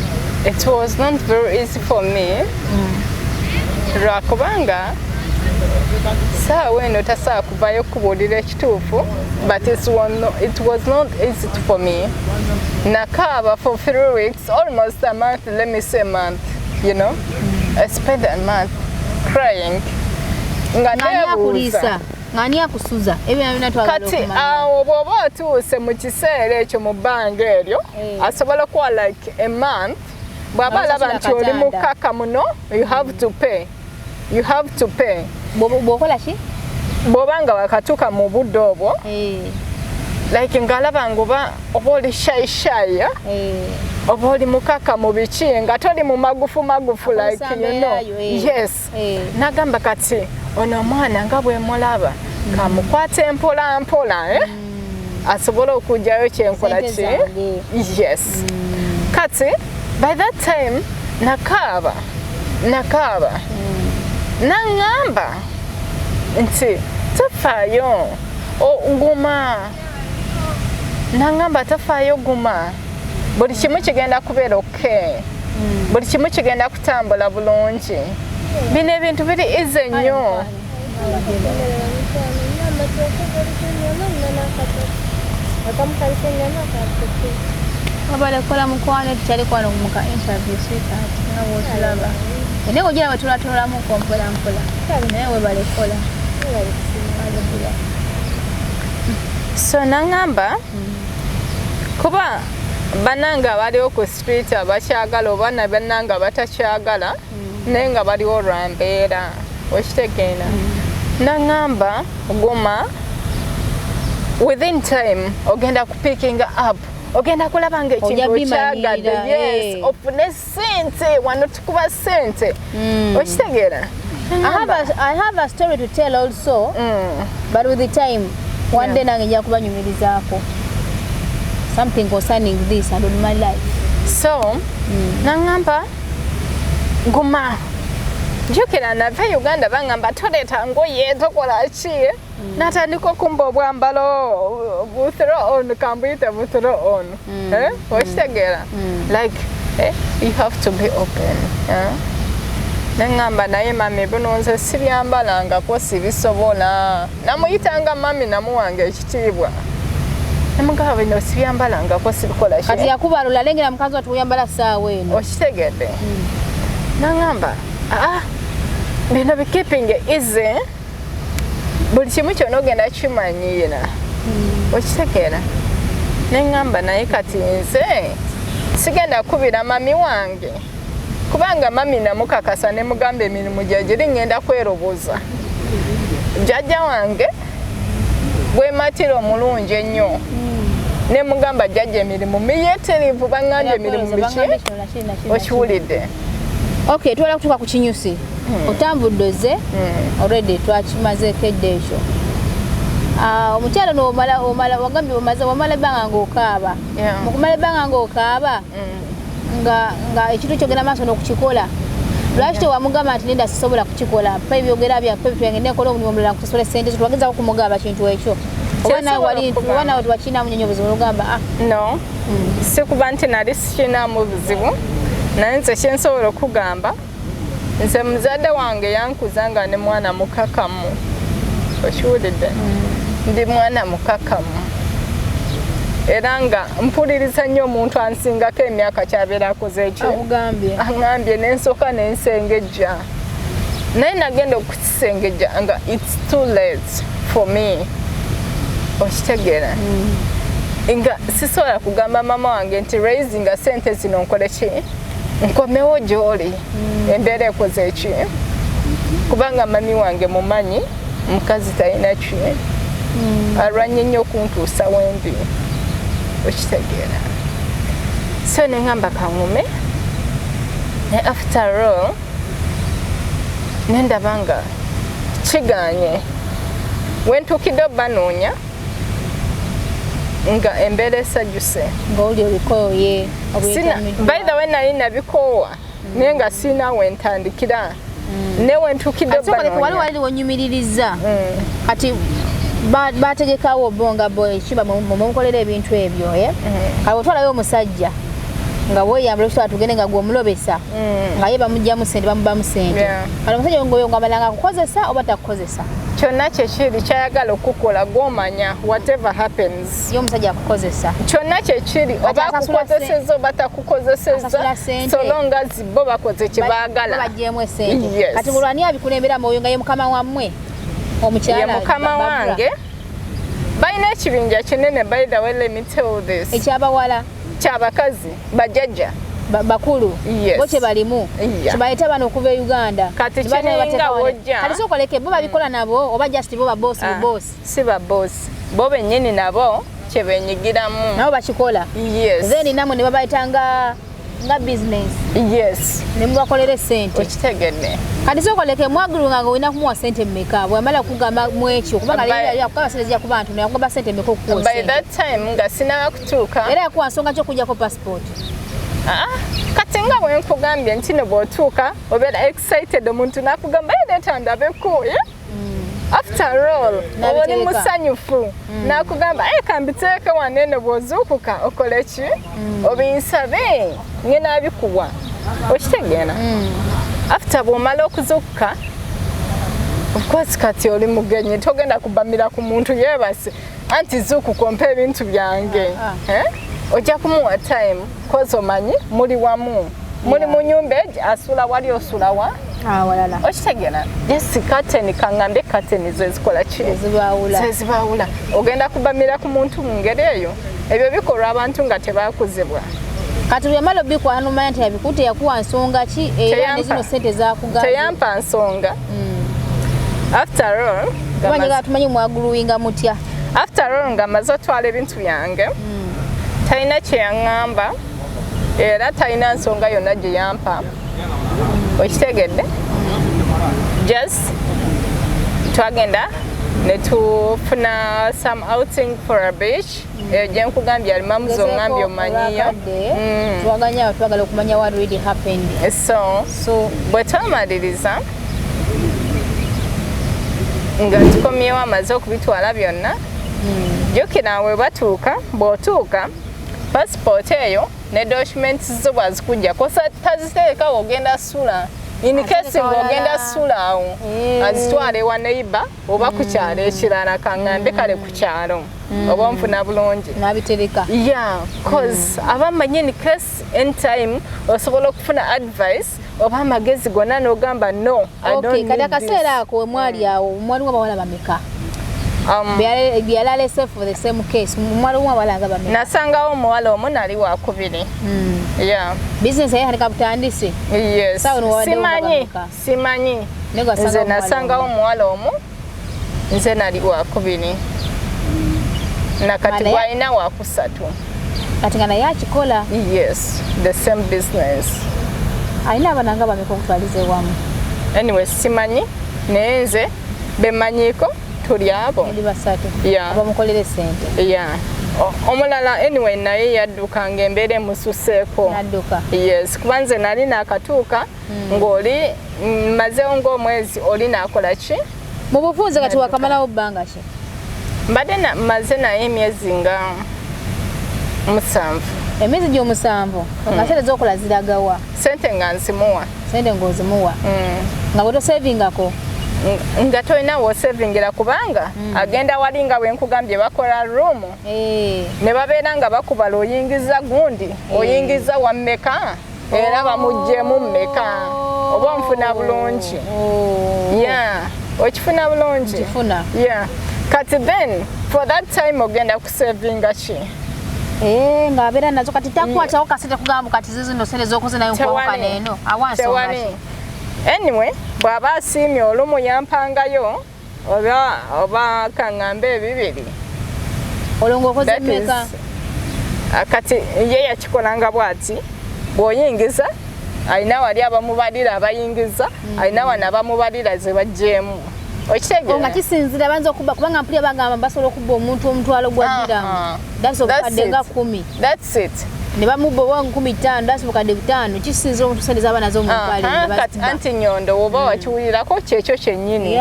It was not very easy for me, lwakubanga saawa eno tasobola kuvayo kubuulira ekituufu, but it was not easy for me. Nakaaba for 3 weeks, almost a month, let me say a month. I spent a month crying nga Ng'ani neebuuza. Akuliisa, ng'ani akusuza, ebyo byonna twagala Kati okumanya. Awo bw'oba otuuse mu kiseera ekyo, mu bbanga eryo, asobola kuwa like a month, bw'aba alaba N'osasula nti oli akatanda. mukaka muno, you have to pay, you have to pay. Bw'okola ki? Bw'oba nga wakatuuka mu budde obwo, like ng'alaba nga oba oli shy shy, oba oli mukaka mu biki, nga toli mu magufu magufu, like Akozesa you know. mbeerayo, eh. Yes. Nagamba kati ono omwana nga bwe mulaba, kamukwate mpola mpola, eh? Asobole okugyayo kyenkola Sente ki. zange. Yes. Kati by that time nakaaba, nakaaba, naŋŋamba nti tofaayo, guma. Naŋŋamba tofaayo, guma, buli kimu kigenda kubeera okay, buli kimu kigenda kutambula bulungi, bino ebintu biri easy nnyo. Ennyama kyokubuliko ennyama nina n'akatosi akamu kaliko ennyama akatosi. Wabale kola mukwano, tukyali kwano muka interview, sweetheart, nga bwotulaba naye ogira bwe tulatulamuko mpola mpola, naye webale kola. So naŋŋamba kuba bannange abaliwo ku street abakyagala oba na bannange abatakyagala, naye nga baliwo lwa mbeera, okitegeera? Naŋŋamba guma, within time ogenda kupickinga up, ogenda kulaba nga Ojja ekintu bimanyiira, okyagadde. Yes. Ofune sente, wano tukuba sente, okitegeera? I have a story to tell also, but with the time, one day nange nja kubanyumirizaako something concerning this and on my life. So naŋŋamba guma. Jjukira nava e Uganda baŋŋamba toleeta ngoye, tokola ki. Natandika okumba obwambalo bu throw on, kambuyite bu throw on. Eh? Okitegeera? Like eh, you have to be open, eh? Neŋŋamba naye mami, bino nze sibyambalangako, sibisobola. Namuyitanga mami, namuwanga ekitiibwa, nemugamba bino sibyambalangako, sibikola ki. Kati yakubalula lengera mukazi watu oyambala saawa eno. Okitegedde? Naŋŋamba aa, bino bikeeping easy, buli kimu kyonna ogenda kimanyiira, okitegeera? Neŋŋamba naye kati nze sigenda kubira mami wange, kubanga mami namukakasa ne mugamba emirimu gyegiri, ŋŋenda kweroboza. Jjajja wange bwematira omulungi ennyo, ne mugamba jjajja emirimu miyitirivu, baŋŋambye emirimu biki, okiwulidde? Okay, twala kutuuka ku kinyusi. Otambudde ozze, already twakimazeeko edda ekyo. Ah, omukyalo nomala omala wagambye omaze wamala ebbanga ng'okaaba. Mukumala ebbanga ng'okaaba nga ekintu kyogenda maaso n'okukikola, lwaki tewamugamba nti nenda sisobola kukikola, mpa ebyogera byaffe bitwenge nekola omulimu omulala nkusasula sente zo? Twagezaako kumugamba kintu ekyo oba nawe Kyensobola wali okugamba. Oba nawe tewakirinamu nnyo obuzibu nogamba ah? No, si kuba nti nali sikinaamu buzibu, naye nze kyensobola okugamba, nze muzadde wange yankuza nga ne mwana mukakamu, okiwulidde? Ndi mwana mukakamu era nga mpuliriza nnyo omuntu ansingako emyaka kyabeera akoze eki. Akugambye. Aŋŋambye nensooka nensengejja, naye nagenda okukisengejja nga it's too late for me, okitegeera? Nga sisobola kugamba mama wange nti raisinga sente zino nkole ki, nkomewo gy'oli, embeera ekoze eki, kubanga mami wange mumanyi mukazi talina ki. Alwanye nnyo okuntuusa wendi, okitegeera? So neŋŋamba kaŋume, ne after all nendaba nga kiganye. Wentuukidde obanoonya nga embeera esajjuse. Ng'oli obikooye. By the way, nali nabikoowa, naye nga siina wentandikira ne wentuukidde. Wali wali wonyumiririza. Kati bategekawo bo nga bo ekiba mumukolera ebintu ebyo, eh? Kati otwalayo omusajja nga weeyambula ekitwala, tugende nga gwomulobesa, nga ye bamugjamu sente, bamubamu sente. Kati omusajja ngoyo nga amalanga akukozesa oba takukozesa? Kyonna kyekiri kyayagala okukola, gwomanya whatever happens. Ye omusajja akukozesa. Kyonna kyekiri, oba akukozeseza oba takukozeseza, Asasula sente. So long as bo bakoze kyebaagala. Bagyemu esente. Yes. Kati mulwani abikulemberamu oyo nga ye mukama wammwe omukyala? Ye mukama Babra. wange. Balina ekibinja kinene, by the way, let me tell this. Ekyabawala? Kyabakazi bajjajja. Bakulu. Yes. Bo kyebalimu? Yeah. Kyebayita bano okuva e Uganda. Kati Kyebayita kiringa bateeka wano. wojja. Kati sookoleke, bo babikola nabo oba just bo babosi? Ah, Bubosi? Si babosi, bo bennyini nabo kyebenyigiramu. Nabo bakikola? Yes. Then namwe ne babayita nga business? Yes. Ne mubakolera esente? Okitegedde. Kati sookoleke, mwagulunga nga olina kumuwa sente mmeka bwamala kugamba mwekyo? Kubanga yakugamba sente zijja kuba ntono, yakugamba sente mmeka okukuwa By sente? that time nga sinaba kutuuka. Era yakuwa nsonga ki okujjako passport? Ah, kati nga bwe nkugambye nti no bw'otuuka obeera excited, omuntu n'akugamba, "Hey, leeta ndabeko," yeah? After all oba oli N'abiteeka. musanyufu, n'akugamba, "Hey, kambiteeke wano eno, bw'ozuukuka okole ki, obinsabe ngenda abikuwa," okitegeera? After bw'omala okuzuukuka, of course kati oli mugenyi, togenda kubamira ku muntu yeebase anti zuukuka ompa ebintu byange. Ah, Eh? Ojja kumuwa time, cause omanyi muli wamu, muli mu nyumba egi, asula wali, osula wa Awalala. Okitegeera? Yes, kateni kaŋŋambe kateni zezikola ki? Ezibaawula. Zezibaawula. Ogenda kubamira ku muntu mu ngeri eyo? Ebyo bikolwa abantu nga tebakuzibwa. Kati bweyamala obikwata nomanya nti yabikutte, yakuwa nsonga ki era ne Teyampa. zino sente zakugambye? Teyampa nsonga. After all nga Kuba njagala tumanyi mwaguluwinga mutya. After all nga maze otwala ebintu byange, talina kyeyaŋŋamba era talina nsonga yonna gye yampa, okitegedde? Just twagenda ne tufuna some outing for a beach, eyo gye nkugambye alimamuzi oŋŋambye omanyiyo. Twaganya twagala okumanya what really happened. So So bwe twamaliriza nga tukomyewo, amaze okubitwala byonna, jjukira we batuuka, bw'otuuka passport eyo ne documents zo bwazikujjako taziteekawo, ogenda sula in case ng'ogenda sula awo, azitwala ewa neighbor oba ku kyalo ekirala, kaŋŋambe kale ku kyalo, oba onfuna bulungi? N'abitereka. Yeah, cause aba manyi in case anytime osobola okufuna advice oba amagezi gonna n'ogamba, "No, I don't Okay, kati need this." akaseera ako we mwali awo mwalimu abawala bameka? Byali alese for the same case, mwalimu abawala nga bameka? Nasangawo omuwala omu, nali wakubiri, yeah. Bizinesi yayitandika butandise? Yes. Sawa niwawaddewo Simanyi. bameka? Simanyi. Naye nga Nze wasangawo omuwala nasangawo omu. omuwala omu, nze nali wakubiri, nakati Naye- gwalina wakusatu. Kati nga naye akikola? Yes, the same business. Alina abaana nga bameka okutwaliza ewamu? Anyway, simanyi, naye nze bemanyiiko tuli abo. Eri basatu? Yeah. Abamukolera esente? Yeah. Omulala anyway naye yadduka ng'embeera emususeeko. Nadduka? Yes, kuba nze nali nakatuuka ng'oli mmazeewo ng'omwezi, oli naakola ki? Mu bufunze kati wakamalawo bbanga ki? Mbadde maze naye emyezi nga 7. Emyezi gy'omusanvu nga sente zokola ziragawa? Sente nga nzimuwa. Sente ng'ozimuwa? Nga bwe tosevingako? Nga tolina wosevingira, kubanga agenda wali nga bwe nkugambye bakola room, ne babeera nga bakubala, oyingiza gundi, oyingiza wammeka, era bamuggyemu mmeka, oba onfuna bulungi? Yeah, okifuna bulungi? Nkifuna. Yeah, kati then for that time ogenda kusevinga ki? Eh, ng'abeera nazo, kati takwatawo kasente kugamba kati zizino sente zokoze nayo nkuwawukana eno awa nsonga Tewali. ki? Anyway, bw'aba asiimye olumu yampangayo. Oba kaŋŋambe 2. Olwo ng'okoze That is- mmeka? Ah, kati ye yakikolanga bw'ati, bw'oyingiza alina wali abamubalira abayingiza, alina wano abamubalira ze baggyeemu. Nga Okitegeera? kisinzira bayinza okubba, kubanga mpulira bagamba basobola okubba omuntu omutwalo gwa dirham. That's That's obukadde it. nga 10. That's it. Ne bamubba oba 5000, that's obukadde 5. Kisinzira omuntu sente z'aba nazo mu mpale. Aha, Ne kati bazibba. anti nyondo woba wakiwulirako kyekyo kyennyini.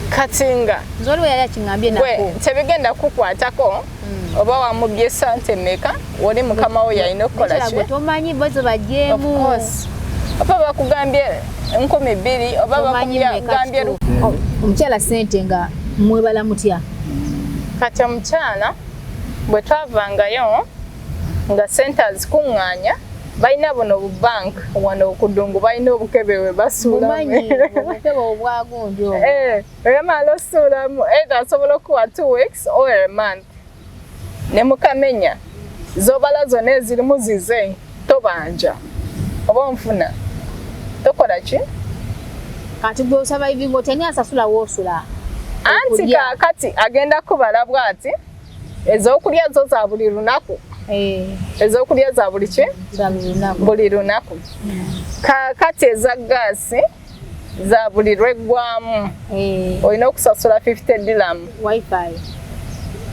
Kati nga Nze waliwo yali akiŋŋambye gwe nako. tebigenda kukwatako oba wamubbye sente mmeka, oli mukama wo yalina okukola Nekirala ki? gwe tomanyi bo ze Of baggyemu. course. Oba bakugambye 2000 oba Tomanyi mmeka bakugambye kituufu. Oh, omukyala sente nga mwebala mutya? Kati omukyala bwe twavangayo nga sente azikuŋŋaanya, balina buno bubank wano ku ddungu, balina obukebe bwe basuulamu. Bumanyi obukebe obwagundi obwo. Eh, oyamala osuulamu, either asobola okuwa 2 weeks or a month, ne mukamenya zobala zonna ezirimu zize, tobanja oba onfuna tokola ki. Kati gwe osaba ivinga otya asasula woosula? Anti Okulya. kaakati agenda kubala bw'ati, ez'okulya zo za buli lunaku, ez'okulya za buli ki? Za buli lunaku. Buli lunaku. Kaakati eza gaasi za buli lweggwamu olina okusasula 50 dirham. Wifi?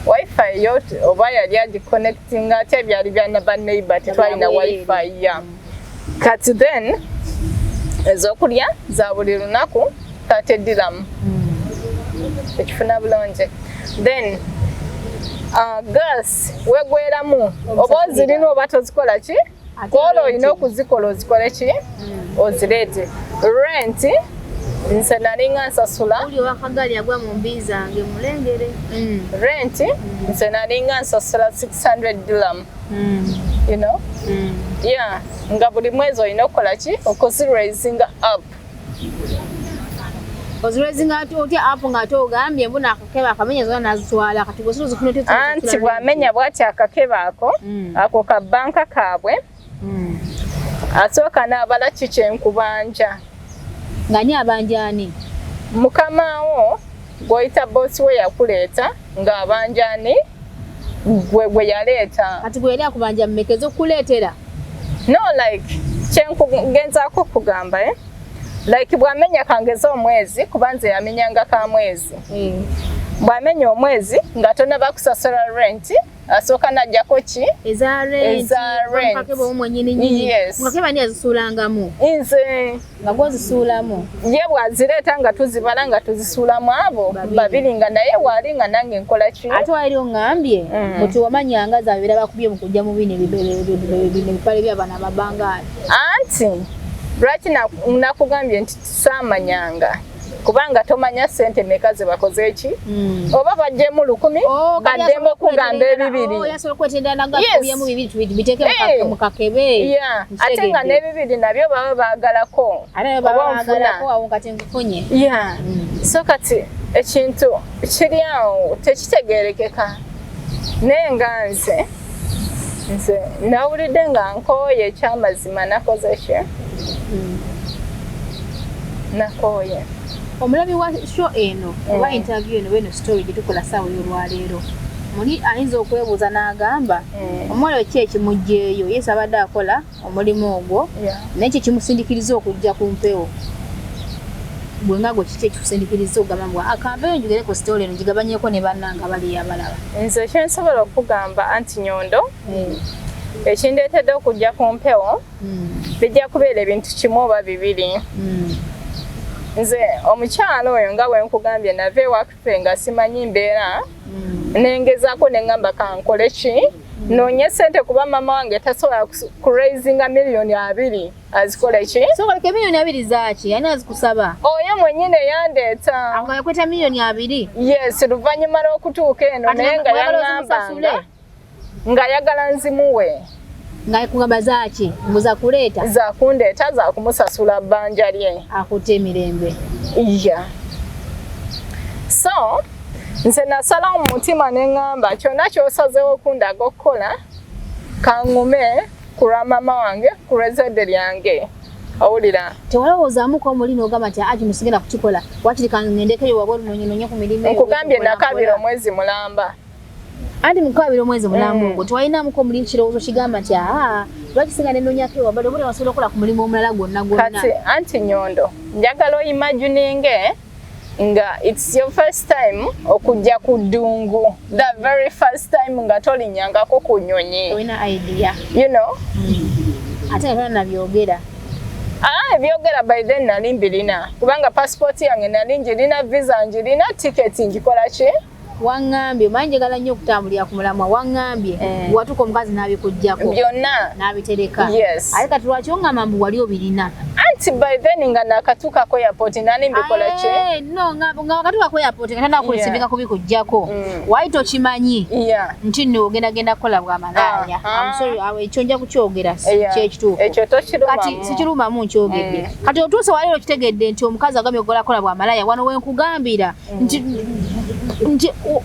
Wifi yo oba yali agiconnectinga atya, byali bya baneighbor, tetwalina Bwabwereere. wifi ya. Kati then ez'okulya za buli lunaku 30 dirham, ekifuna bulungi. Then gas wegweramu oba ozirina oba tozikola ki, Ate kola rent. Olina okuzikola ozikole ki, ozireete. Rent nze nalinga nsasula Uli owakagali agwa mu mbi zange mulengere. Rent nze nalinga nsasula 600 dirham, yeah, nga buli mwezi olina okukola ki, okuziraisinga up. Oziraisinga otya up nga ate ogambye mbuna akakebe akamenya zonna nazitwala? Kati gwe ozifuna otya? Anti bw'amenya bw'ati akakebe ako, ako ka banka kaabwe, asooka n'abala ki kyenkubanja. Nga ani abanja ani? Mukamaawo gw'oyita boss we yakuleeta ng'abanja ani gwe gwe yaleeta. Kati gwe yali akubanja mmeka ez'okukuleetera? No, like kyenkugenzaako kugamba, eh? Like bw'amenya kangeze omwezi, kuba nze yamenyanga ka mwezi, bw'amenya omwezi nga tonaba kusasula rent, asooka n'ajjako ki? Eza rent. Eza rent. Mukakebe omwennyini nyini? Yes. Mukakebe ani yazisuulangamu? Nze. Nga gwozisuulamu? Ye bw'azireeta nga tuzibala nga tuzisuulamu abo Babiri. babiri, nga naye waali nga nange nkola ki. Ate wali oŋŋambye buti wamanyanga zabeera bakubye mu kujja mu bino bino ebipale by'abana ababangaali. Anti lwaki nakugambye nti saamanyanga, kubanga tomanya sente meka ze bakoze eki, oba bajjemu 1000 Oh, kati baddemu asobola okugamba okweterera- 2. Oh, yasobola okweterera nga Yes. akubyemu 2 biteeke mu kakebe. Yeah, ate nga n'ebibiri nabyo baba baagalako. Ate nabyo Oba baba onfuna. baagalako, awo kati nkufunye. Yeah. So kati ekintu kiri awo tekitegeerekeka, naye nga nze nawulidde nga nkooye, ekyamazima nakoze ki, nakooye. Omulabi wa show eno oba interview eno, beno story gye tukola saawa y'olwaleero, muli ayinza okwebuuza n'agamba, omuwala ki ekimugjeeyo? Yesu abadde akola omulimu ogwo, naye ki ekimusindikiriza okujja ku mpewo? Gwe nga gwe, kiki ekikusindikiriza okugamba mbu akampeyo njogere ku story eno, ngigabanyeko ne bannange abali abalaba? Nze kyensobola okugamba anti nyondo, ekindeetedde okujja ku mpewo bijja kubeera ebintu kimu oba bibiri. Nze omukyalo oyo nga bwe nkugambye, nava ewaffe nga simanyi mbeera, nengezaako neŋŋamba kankole ki, noonye sente, kuba mama wange tasobola kuraisinga 20 miliyoni azikole ki. So oleka 20 miliyoni zaaki? Ani azikusaba? Oyo mwennyini yandeeta. Ako yakweta 20 miliyoni? Yes, luvannyuma lw'okutuuka eno, naye nga Oyagala ozimusasule? yaŋŋambanga ng'ayagala nzimuwe. Nga kugamba zaaki? Mbuza kuleeta? Zakundeeta, zakumusasula bbanja lye. Akutte emirembe. Yeah. So nze nasalawo mu mutima ne ŋŋamba kyonna ky'osazeewo okundaga okukola, kaŋŋume ku lwa mama wange, ku lw'ezzadde lyange. Owulira? Tewalowoozaamuko omuli n'ogamba nti, "Ah, kino sigenda kukikola, wakiri kangendekeyo wabweru nonye ku mirimu eyo"? Nkugambye, Nkola, nakabira nkola. omwezi mulamba. Anti mukabira omwezi mulamba ogwo, tewalinamuko omuli kirowoozo kigamba nti, "Aa, lwaki singa nenonyako ewabali oba wasobola okukola ku mulimu omulala gwonna gwonna"? Kati anti Nyondo, njagala oimagininge nga it's your first time okujja ku ddungu, the very first time nga tolinyangako ku nyonyi. Olina idea. You know? Ate nga tona nabyogera. Ah, ebyogera by then nali mbirina, kubanga passport yange nali njirina, visa njirina, ticket ngikola ki. Waŋŋambye, omanyi njagala nnyo okutambulira ku mulamwa, waŋŋambye watuuka omukazi n'abikugjako Byonna. n'abitereka. Yes. Ate kati lwaki oŋŋamba mbu wali obirina? Anti by then nga nakatuukako airport, nali mbikola ki. Eh, no, nga wakatuuka ku airport nga tanda kulisibika kubikugjako, wali tokimanyi nti nno ogendagenda kukola bwa malaaya. I'm sorry, awo ekyo nja kukyogera, kyekituufu. Ekyo tokirumamu. Kati sikirumamu, nkyogedde. Kati otuuse waleero okitegedde nti omukazi agambye ogola kola bwa malaaya. Wano wenkugambira nti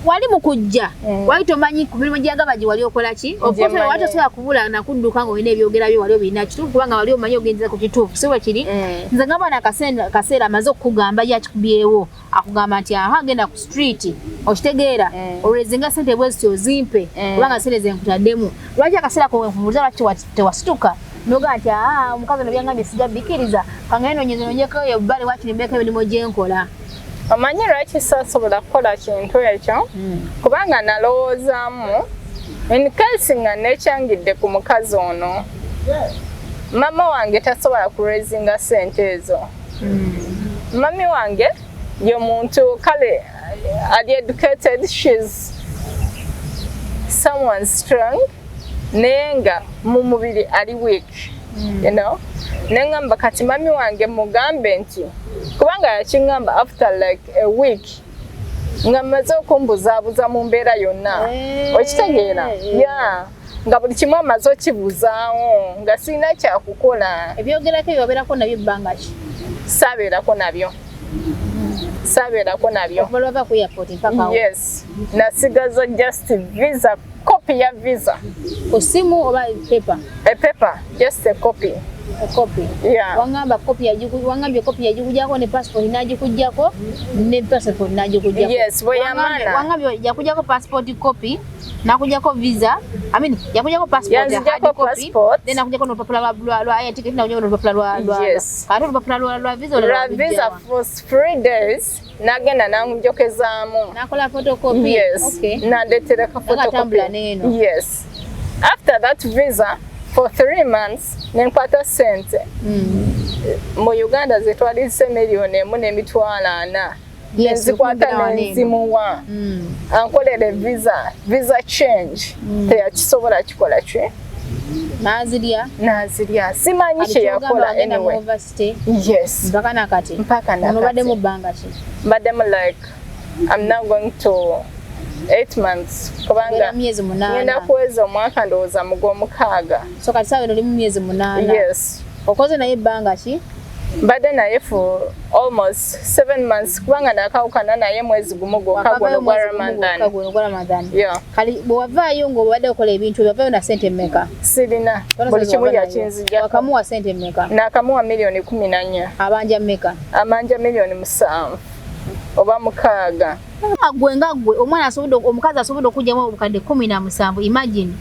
wali mu kujja wali tomanyi ku mirimu gyagaba gye wali okola ki. Of course, Gye wali mmanyi. tosobola kubula nakudduka ng'olina ebyogera byo wali obirina, kituufu, kubanga wali omanyi ogendeza ku kituufu, si bwe kiri? Nze ngamba na akaseera amaze okukugamba, ye akikubyewo, akugamba nti, "Aha, genda ku street," okitegeera, "olwezinga sente bwe zityo ozimpe, kubanga sente zenkutaddemu." Lwaki akaseera ko wenkubuuza, lwaki tewasituka nogaa nti, "Aa, omukazi ono byangambye sijja bikkiriza, kangende nonyeze nonyeko eyo bbali, wakiri mbeeko emirimu gyenkola"? Omanyi lwaki saasobola kukola kintu ekyo? Kubanga nalowoozaamu, in case nga nekyangidde ku mukazi ono, mama wange tasobola kuraisinga sente ezo. Mami wange ye muntu kale ali educated, she's someone strong, naye nga mu mubiri ali weak. Neŋŋamba kati mami wange mugambe nti, kubanga yakiŋŋamba after like a week nga mmaze okumbuzaabuza mu mbeera yonna. Okitegeera? Ya, nga buli kimu amaze okibuzaawo, nga sirina kyakukola. Ebyogerako ebyo wabeerako nabyo ebbanga ki? Saabeerako nabyo, saabeerako nabyo. Okuva lwava ku airport mpaka awo? Yes, nasigaza just visa, copy ya visa. Ku simu oba paper? A paper, just a copy. Copy? Yeah. Wangamba copy yagiku, wangambye copy yagikujjako ne passport n'agikujjako ne passport n'agikujjako. Yes, bwe yamala. Wangambye yakujjako passport copy, nakujjako visa, I mean, yakujjako passport ya hard Yanzijjako copy, passport. then nakujjako n'olupapula lwa air ticket, nakujjako n'olupapula lwa Yes. Ate olupapula lwa visa olwo Lwa visa lwabijjawa? for 3 days nagenda nanjokezaamu. Nakola photocopy? Yes. Okay. Nandetera ka Nakatambula photocopy. n'eno. Yes, after that visa for 3 months nenkwata sente mu Uganda zetwalizise 1,400,000. Yes, Nenzikwata okumbira wano eno. nenzimuwa ankolere visa change. Teyakisobola kikola ki. N'azirya. Nazirya, simanyi Kati kye kyogamba yakola. wagenda mu Anyway. overstay? Yes. Mpaka nakati? Mpaka Ono obaddemu nakati. bbanga ki? Mbaddemu like, I'm now going to 8 months, kubanga Ogenda myezi 8. Ngenda kuweza omwaka, ndowooza mu gw'omukaaga. So kati saawa eno oli mu myezi 8? Yes. Okoze naye ebbanga ki? Mbadde naye for almost 7 months, kubanga nakawukana naye mwezi gumu gwokka, guno gwa Ramadan. Guno gwa Ramadan? Yeah. Kali bwe wavaayo ng'obadde okola ebintu, wavaayo na sente mmeka? Sirina, buli kimu yakinzijjako. Wakamuwa sente mmeka? Nakamuwa miliyoni 14. Abanja mmeka? Amanja miliyoni 7 oba 6. Gwe nga gwe omwana asobodde, omukazi asobodde okugyamu obukadde 17, imagine,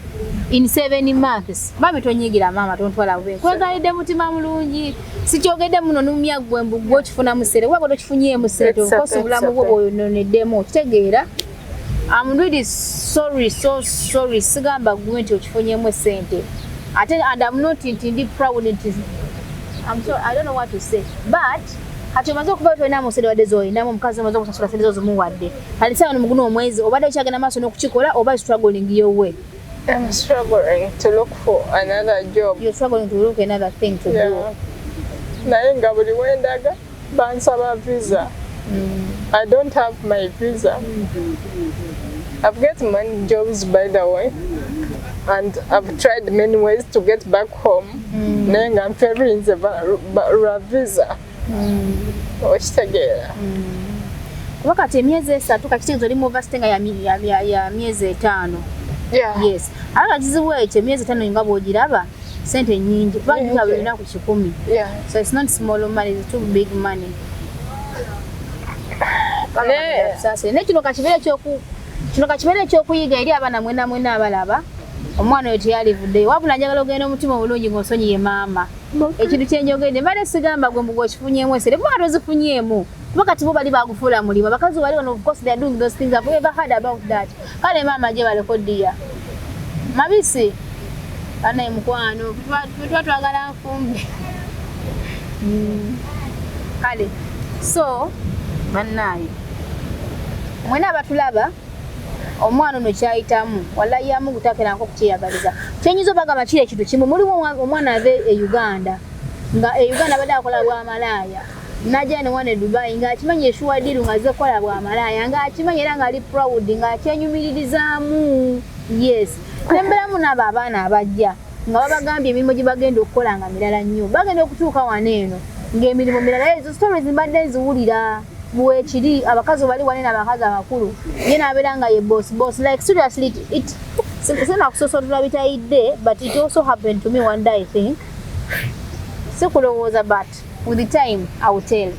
in 7 months. Bambi tonyigira maama, tontwala bube, nkwegalidde mutima mulungi, sikyogedde muno numya gwe mbu gwe okifunamu ssente, kuba gwe tokifunyeemu ssente. It's okay, of course, obulamu bwo it's okay. bwoyononeddemu, okitegeera? I'm really sorry, so sorry. Sigamba gwe nti okifunyemu essente ate, and I'm not nti ndi proud nti I'm sorry, I don't know what to say, but kati omaze okuva tolinamu sente wadde z'olinamu, omukazi omaze okusasula sente zo zimuwadde, kati sawa muguno omwezi obadde okyagenda maaso n'okukikola oba struggling your way? I'm struggling to look for another job. You're struggling to look another thing to do? Yeah. Naye nga buli wendaga bansaba visa. I don't have my visa. I've got many jobs, by the way, and I've tried many ways to get back home, naye nga nferinze lwa visa. Okitegeera? Kuba kati emyezi 3, kakitegeeza oli mu overstay nga ya myezi 5. Yeah. Yes, ate nga kizibu ekyo, emyezi 5 nga bw'ogiraba. Sente nyingi kuba buli lunaku 100. So it's not small money, it's too big money. Naye kino kakibeere ekyokuyiga eri abaana mwena mwena abalaba. Omwana oyo teyalivuddeyo, wabula njagala ogenda omutima obulungi ng'osonyiye maama. Ekintu kyenjogedde mbadde sigamba gwe mbuga okifunyeemu esere, kuba tozifunyeemu, kuba kati bo bali bagufuula mulimu. Abakazi bali wano, of course they are doing those things. I've ever heard about that. Kale maama gye baleko ddiya mabisi banaye mukwano, tuba twagala nfumbe. Kale so bannaye mwena abatulaba, omwana ono kyayitamu wallahi yamu gutakeranko okukyeyagaliza. Kyenyinza obagamba kiri ekintu kimu, mulimu omwana ave e Uganda, nga e Uganda abadde akola bwamalaaya, najja ne wana e Dubai ng'akimanyi e sure deal nga azze kukola bwamalaaya, ng'akimanyi era ng'ali proud, ng'akyenyumiririzaamu. Yes, nemberamu n'abo abaana abajja nga babagambye emirimu gye bagenda okukola nga mirala nnyo, bagenda okutuuka wano eno ng'emirimu mirala. Ezo stories mbadde nziwulira bwekiri, abakazi bali wane n'abakazi abakulu, ye n'abeera nga ye boss boss. Like seriously, it sina kusosola bitayidde, but it also happened to me one day. I think sikulowooza, but with the time I will tell.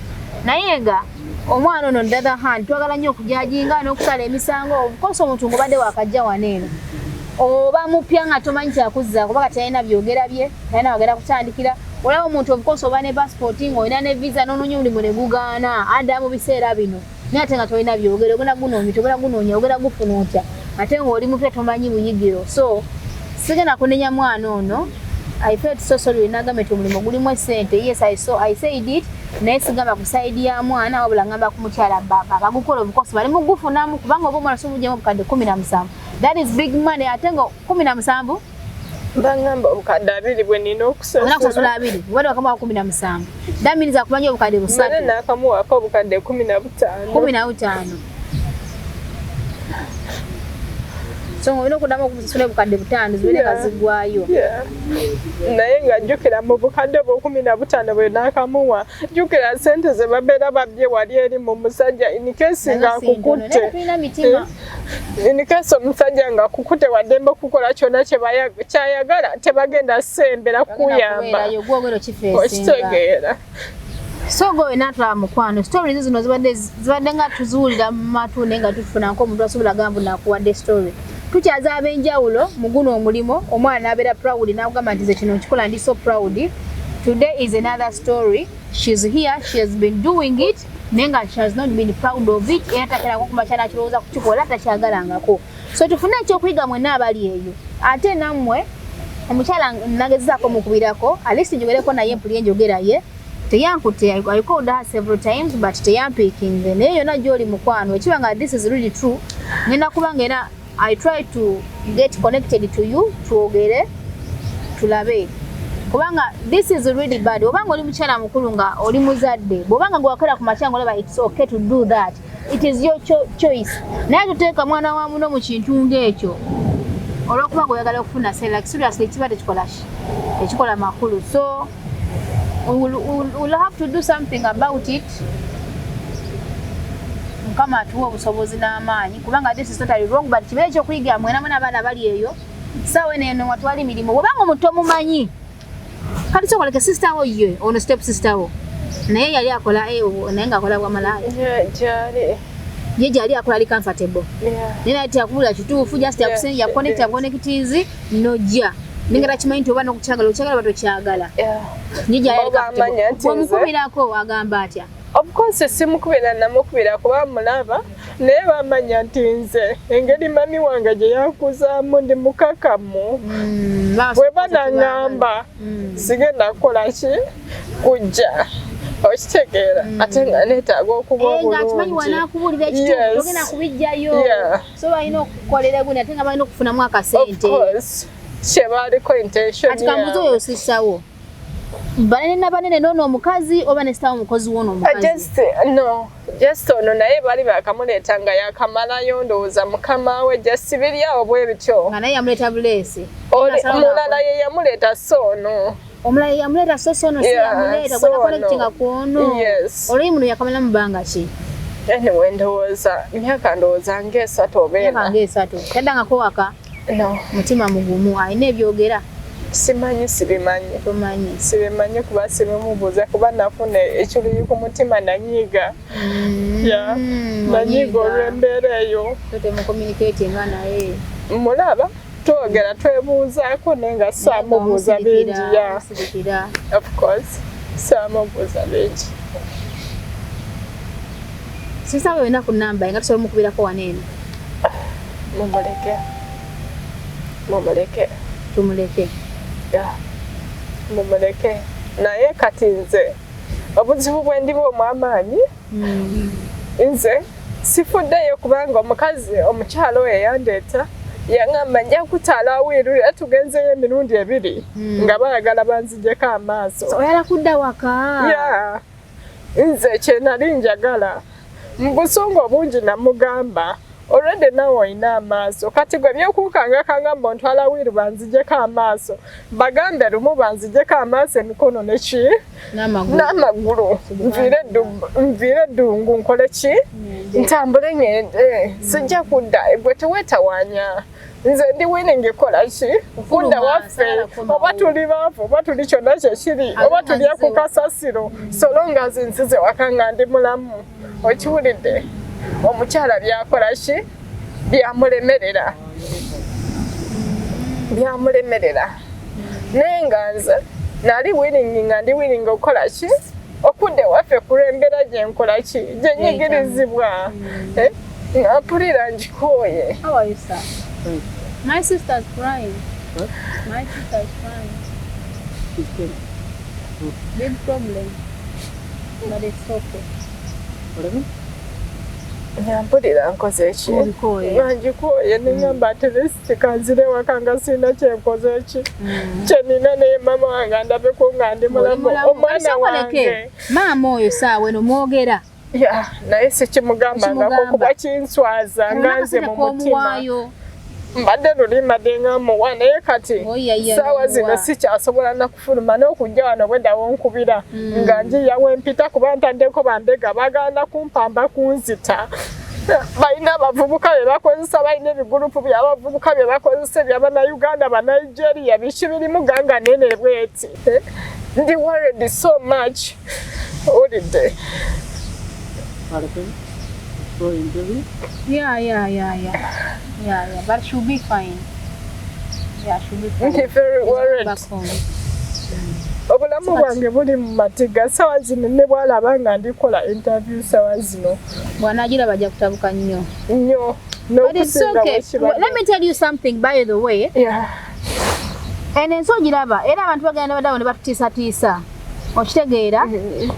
Naye nga omwana ono, on the other hand, twagala nnyo okujajinga n'okusala emisango. Of course omuntu ng'obadde wakajja wano eno oba mupya nga tomanyi kyakuzza, kuba kati alina byogera bye talina wagenda kutandikira. Olaba omuntu, of course oba ne passport ng'olina ne visa, n'onoonya omulimu ne gugaana adda mu biseera bino, naye ate nga tolina byogera, ogenda gunoonya, togenda gunoonya, ogenda gufuna otya ate ng'oli mupya tomanyi buyigiro? So sigenda kunenya mwana ono. I felt so sorry nagambye nti omulimu gulimu essente. Yes, I saw, I said it, naye sigamba ku side ya mwana, wabula ngamba ku mukyala baba bagukola obukosi bali mugufunamu, kubanga oba omwana sobugyemu obukadde 17, that is big money. Ate nga 17 Bangamba obukadde 20 bwe nina okusasula. Okusasula 20, obadde wakamuwa 17, that means akubanja obukadde 3. Nakamuwaako obukadde 15. 15. So olina okuddamu okusasula obukadde 5 zibeere nga ziggwayo. Naye nga jjukira mu bukadde bwo 15 bwe naakamuwa, jjukira ssente ze babeera babbye wali eri mu musajja, in case ng'akukutte, in case omusajja ng'akukutte waddembe okukola kyonna kyayagala, tebagenda sembera kuyamba, okitegeera? So gwe wena atwala mukwano, stories zino zibadde nga tuziwulira mu matu, naye nga tufuna nk'omuntu asobola gamba nakuwadde story. Tukyaza ab'enjawulo mu guno omulimu, omwana n'abeera proud n'agamba nti nze kino nkikola ndi so proud. Today is another story. She's here, she has been doing it, naye nga she has not been proud of it, era takerako kumakya n'akirowooza kukikola, takyagalangako. So tufune ekyokuyiga mwenna abali eyo. Ate nammwe omukyala nagezaako mukubirako, at least njogereko naye mpulire enjogera ye. Teyankutte, I called her several times but teyampikinze. Naye yonna gy'oli mukwano, ekiba nga this is really true, ngenda kubanga era I try to get connected to you, twogere tulabe, kubanga this is really bad. Obanga oli mukyala mukulu nga oli muzadde, bw'obanga gwe wakola ku makya ng'olaba it's okay to do that, it is your choice. Naye tuteeka mwana wa muno mu kintu ng'ekyo olw'okuba gweoyagala okufuna sente. Like seriously, kiba tekikola ki, tekikola makulu. So we'll have to do something about it. Mukama atuwa obusobozi n'amaanyi, kubanga this is totally wrong, but kibeere ekyokuyiga mwena mwena abaana bali eyo. Saawa eno eno watwala emirimu, bwobanga omuntu tomumanyi. Kati sokoleke sister wo, ye ono step sister wo, naye yali akola naye ng'akola bwamalaaya. Gyali. Ye gyali akola, ali comfortable, naye naye teyakubulira kituufu, just yakuconnecta connectizi nojja ninga takimanyi nti oba nokukyagala okyagala oba tokyagala. Ye gyali ali Bo bamanya nti comfortable. Bw'omukubirako agamba atya? Of course simukubira, namukubira kuba mulaba, naye bamanya nti nze engeri mami wange gye yakuzaamu ndi mukakamu. Bwe banaŋŋamba sigenda kukola ki kujja, okitegeera? Ate nga neetaaga okuba Nga akimanyi obulungi. Wanaakubuulira ekituufu, togenda kubijjayo. So balina okukolera gundi, ate nga balina okufunamu Of akasente. course kyebaliko intention Kati kambuze, yaabwe. oyo sisawo banene na banene noono omukazi oba ne sitawo omukozi woono omukazi? Just no, just ono, naye bali bakamuleeta nga yakamalayo, ndowooza mukama we, just biri awo bwe bityo. Nga naye yamuleeta buleesi. Mulala ye yamuleeta, so ono. Omulala ye yamuleeta, so sono si yamuleeta so gwana connectinga ono. ku ono. Yes. Olwo muno yakamala mu bbanga ki? Anyway, ndowooza myaka, ndowooza nga 3 oba Myaka 4. nga 3. Taddangako waka? No. Mutima mugumu, alina ebyogera? Simanyi, sibimanyi. Tomanyi? Sibimanyi kuba sibimubuuza, kuba nafuna ekiruyi ku mutima, nanyiiga. Yeah. Nanyiiga olw'embeera eyo. Temucommunicatinga naye? Mulaba, twogera, twebuuzaako, naye nga saamubuuza bingi ya. Osirikira. Of course saamubuuza bingi. Sisaba wena ku namba nga tusobola mukubirako wano eno? Mumuleke, mumuleke. Tumuleke. Yeah. Mumuleke, naye kati nze obuzibu bwe ndiba omw'amaanyi, nze sifuddeyo kubanga omukazi, omukyalo oyo eyandeeta yaŋŋamba nja kutaala awiiru, era tugenzeyo emirundi ebiri nga baagala banzigyeko amaaso. Oyala kudda waka? Yeah. Nze kye nali njagala mu busungu obungi namugamba, olwedde nawe olina amaaso, kati gwe byokunkangakanga mbu ontwala wiiru banzigyeko amaaso, bagambe lumu banzigyeko amaaso, emikono neki n'amagulu. N'amagulu, nviire eddungu, nkole ki, ntambule ngende, sijja kudda. Gwe teweetawaanya, nze ndi willing kola ki, kudda waffe. Saagala kukomawo. Oba tuli baavu, oba tuli kyonna kyekiri, oba tulya ku kasasiro, so long as nzize waka nga ndi mulamu. Okiwulidde? Omukyala byakola ki, byamulemerera, byamulemerera, naye nga nze nali willing, nga ndi willing okukola ki, okudda ewaffe kulw'embeera gyenkola ki, gyenyigirizibwa. Eh, nga mpulira ngikooye. How are you, sir? My sister's crying. My sister's crying. Big problem. But it's okay. Nga mpulira nkoze ki. Obikooye. Nga ngikooye, neŋŋamba at least kanzire waka nga sirina kyenkoze ki, kyenina, naye mama wange andabeko nga ndi mulamu, omwana wange. Maama oyo saawa eno mwogera? Yeah, naye sikimugambangako. Okimugamba. Kuba kinswaza nga nze mu mutima. Omuwaayo. Mbadde luli mbadde nga muwa, naye kati Oyiyayiya. saawa zino N'omuwa. sikyasobola nakufuluma n'okujja wano. Bweddawo nkubira nga njiyawo empita, kuba ntaddeko bambega baganda kumpamba, kunzita. Balina abavubuka be bakozesa, balina ebigurupu by'abavubuka bye bakozesa, ebyabannayuganda, banigeria, biki birimu ganga nene bweti. Eh, ndi worried so much, owulidde? Pardon? For interview? Yeah. Yeah. But she'll be fine. Yeah, she'll be fine. Ndi very She's worried. back home. Obulamu bwange buli mu matiga sawa zino, ne bwalaba nga ndikola interview sawa zino. Bw'anaagira bajja kutabuka nnyo. Nnyo. But it's n'okusinga okay. bwekibadde. Let me tell you something, by the way. Eno ensi ogiraba, era abantu bagenda baddawo ne batutiisatiisa. Okitegeera?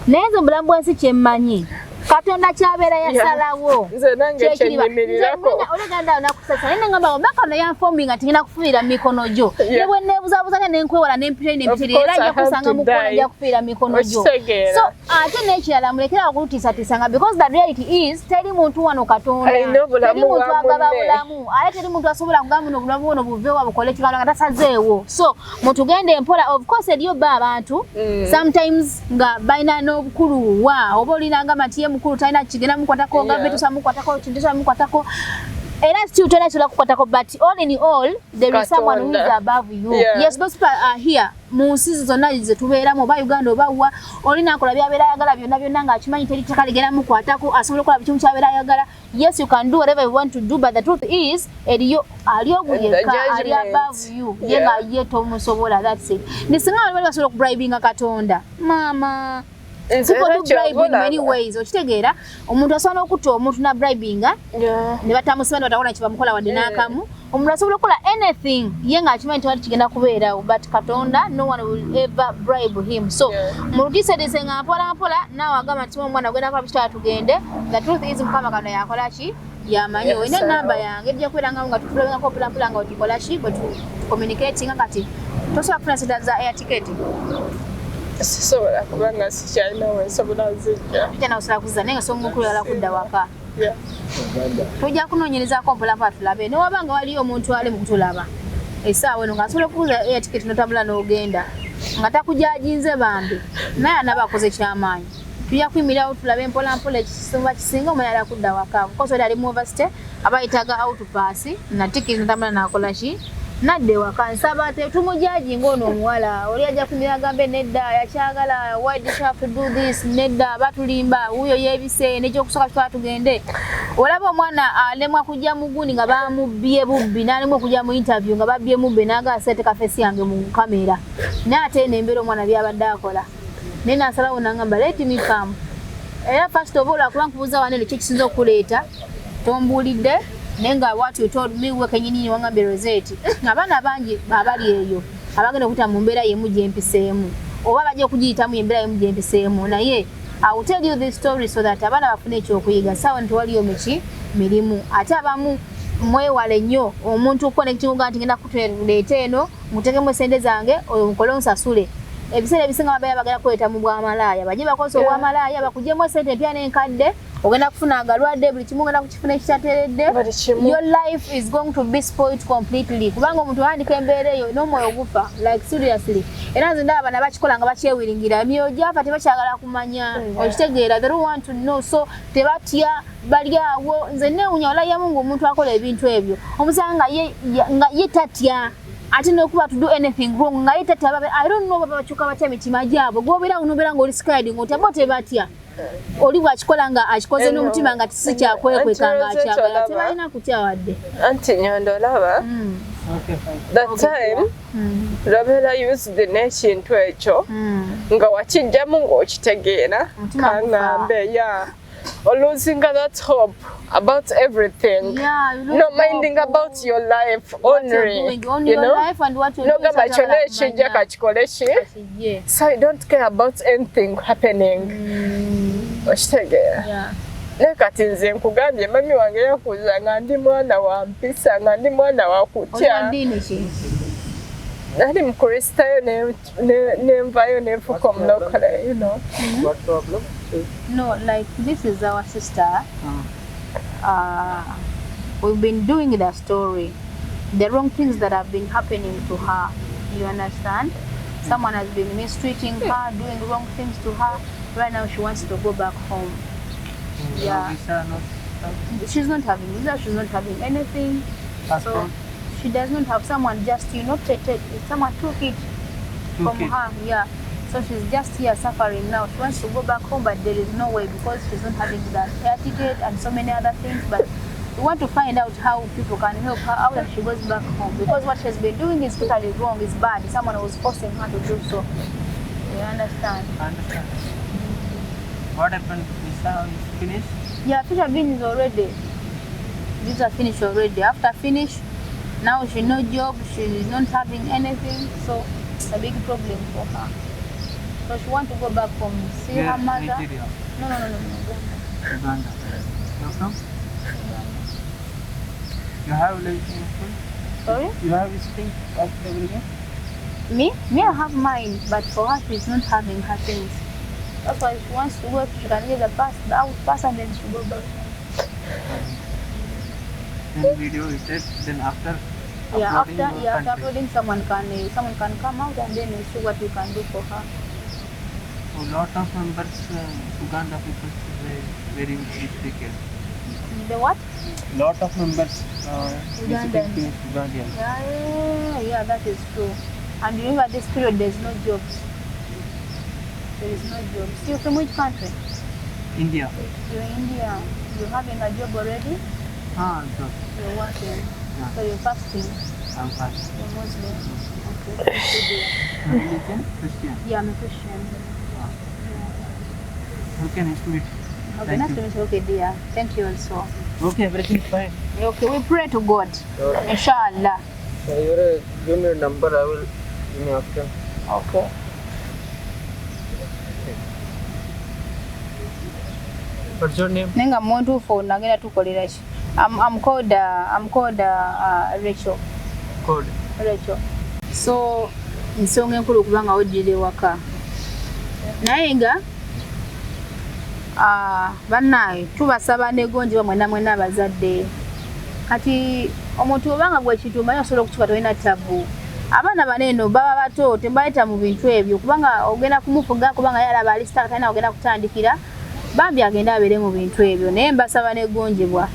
Naye nze mu bulamu bw'ensi kyemmanyi, Katonda kyabeera yasalawo. Nze nange Kyekiriba. kyenyimirirako. Oleganda nakusasa naye ngamba omaka no yanfominga nti ngenda kufiira mu mikono gyo. Ne bwe neebuzaabuza ne nkwewala nempita nempitira, era nja kusanga mukono, nja kufiira mu mikono gyo. Okitegeera? So ate n'ekirala, mulekera okulutiisatiisanga, because the reality is teri muntu wano Katonda. Alina obulamu Teri muntu bwa agaba munne. bulamu, ate teri muntu asobola kugamba buno obulamu buno buveewo bukole kikalo nga tasazeewo. So mutugende empola. Of course eriyo ba abantu sometimes nga balina n'obukulu wa oba olina ngamba nti ye mukulu, talina kigenda mukwatako, gavumenti tosobola mukwatako, kintu tosobola mukwatako, era still tolina kisobola kukwatako, but all in all there is someone who is Katonda. above you. Yes, those people are here mu nsi zonna zetubeeramu, oba Uganda oba wa, olina akola byabeera ayagala byonna byonna ng'akimanyi teri ttaka ligenda mukwatako, asobola okukola buli kimu kyabeera ayagala. Yes, you can do whatever you want to do, but the truth is eriyo ali ogu The yekka ali judgment. above you, ye nga ye tomusobola. That's it. Ni singa bali bali basobola okubribinga Katonda, maama. Nze People era do bribe in many ky'oba ways. Okitegeera? Omuntu asobola n'okutta omuntu na bribinga Yeah. ne batamusiba ne batakola kyebamukola wadde n'akamu. Omuntu asobola okukola anything ye ng'akimanyi tewali kigenda kubeerawo, but Katonda, no one will ever bribe him. So mulutiisedise nga mpola mpola, naawe agamba nti omwana ogenda kola bikitala, tugende. The truth is Mukama kano yakola ki, yamanyi. Olina enamba yange, ejja kubeera nga tutulabengako mpola nga wetukola ki, bwe tucommunicatinga. Kati tosobola kufuna sente za air ticket? Sisobola kubanga sikyalina wensobola zijja. Tujja nakusobola kuzza, naye nga songa okulala kudda waka. Yeah. Tujja kunoonyerezaako mpolampola tulabe newaba nga waliyo omuntu ali mu kutulaba essaawa eno ng'asobola okuguza air ticket n'otambula n'ogenda nga takujajinze, bambi, naye anaba akoze kyamaanyi. Tujja kuyimirirawo tulabe mpolampola ekisinga kisinga omulala kudda waka, because oli ali mu university aba yetaaga outpass na ticket, natambula nakola ki, Nadde ewaka nsaba tetumujudginga ng'ono omuwala oli ajja kumira agambe nedda yakyagala, why did you have to do this, nedda batulimba, wuuyo yeebise nekyokusooka tutwala tugende. Olaba omwana alemwa kujja mu gundi nga bamubbye bubbi, n'alemwa okujja mu interview nga babbye mubbe, n'agaa seeteka face yange mu kamera, naye ate eno embeera omwana byabadde akola, naye nasalawo nangamba let me come. Era first of all akuba nkubuuza wano eno kyekisinza okuleeta tombuulidde, naye nga what you told me we kenyini wangambye Rosette, abaana bangi abali eyo abagenda okuyita mu mbeera yemu gyempiseemu oba bajja okugiyitamu embeera yemu gyempiseemu, naye I will tell you this story so that abaana bafune ekyokuyiga. Saawa nti waliyo miki mirimu, ate abamu mwewale nnyo omuntu connecting nti ngenda kuleeta eno mutekemu esente zange oyo nkole onsasule. Ebiseera ebisinga babeera bagenda kuleeta mu bwamalaaya, bajje bakozesa obwamalaaya bakugyemu esente empya n'enkadde, ogenda kufuna agalwadde, buli kimu ogenda kukifuna ekitateredde. Your life is going to be spoiled completely, kubanga omuntu ayandika embeera eyo n'omwoyo gufa, like seriously. Era nze ndaba bana bakikola nga bakyewiringira, emyoyo gyafa, tebakyagala kumanya, okitegeera? They don't want to know, so tebatya, bali awo. Nze neewunya walayamu ngaomuntu akola ebintu ebyo omusanga nga ye tatya ate nokuba to do anything wrong, nga ye tatya. I don't know baba bakyuka batya emitima gyabwe, gwobeera nobeera nga oli scared ng'otya, bo tebatya. Oli bwakikola nga akikoze n'omutima nga si kyakwekweka nga akyagala, tebalina kutya wadde. Anti Nyondo, olaba that time lwabeera used n'ekintu ekyo nga wakijjamu ng'okitegeera, kaŋŋambe ya olosinga that hope about everything, no minding about your life only, you know, nogamba kyonna ekijja kakikole ki, so I don't care about anything happening, okitegeera? Naye kati nze nkugambye mami wange yakuza nga ndi mwana wa mpisa, nga ndi mwana wa kutya. Nali mukristaayo nenvayo nenfuuka omulokole. What problem? No, like this is our sister. We've been doing the story, the wrong things that have been happening to her. You understand? Someone has been mistreating her, doing wrong things to her. Right now, she wants to go back home. Yeah. Visa not She's not having visa. She's not having anything. Passport. So she does not have, someone just take, take, someone took it Took from it. her. Yeah. So she's just here suffering now. She wants to go back home, but there is no way because she's not having that air ticket and so many other things. But we want to find out how people can help her out and she goes back home, because what she's been doing is totally wrong. It's bad. Someone was forcing her to do so. You understand? I understand. What happened? Visa is finished? Yeah, visa finished already. Visa finished already. After finish, now she no job. She is not having anything, so it's a big problem for her. So she want to go back home, see Where? her mother. Nigeria. No. Uganda. Uganda. You're from? You have living full? Sorry? You have visiting after everything? Me? Me, I have mine, but for her, she's not having her things. That's why she wants to work. She can get the pass, the out pass, and then she go back. Then video is it. Then after Yeah, uploading after your yeah, after country. uploading, someone can come out and then we see what we can do for her. A lot of members, Uganda people, very, very wicked. The what? Lot of members visiting Ugandans. to Ugandans. Yeah, that is true. And remember, this period there's no jobs. There is no jobs. You're from which country? India. You're in India. You're having a job already? Ah, so You're working. Yeah. So you're fasting. I'm fast. You're Muslim. Okay. Thank you, dear. Religion? Christian. Yeah, I'm a Christian. Okay, nice to meet you. Okay, Thank nice you. to meet you. Okay, dear. Thank you also. Okay, everything fine. Okay, we pray to God. Inshallah. So you're, give me your number, I will give me after. Okay. What's your name? Naye nga muntu nagenda tukolera ki? I'm called Rachel. Code. Rachel. So ensonga enkulu kubanga ojjira ewaka, naye nga bannaaye tubasaba negonjebwa mwena mwena abazadde. Kati omuntu obanga gwe kintu omanyi osobola okukikola, tolina tabu. Abaana bano eno baba bato, tebaleta mu bintu ebyo kubanga ogenda kumufuga, kubanga ye alaba ali star, talina ogenda kutandikira, bambi agende abeere mu bintu ebyo. Naye mbasaba negonjebwa.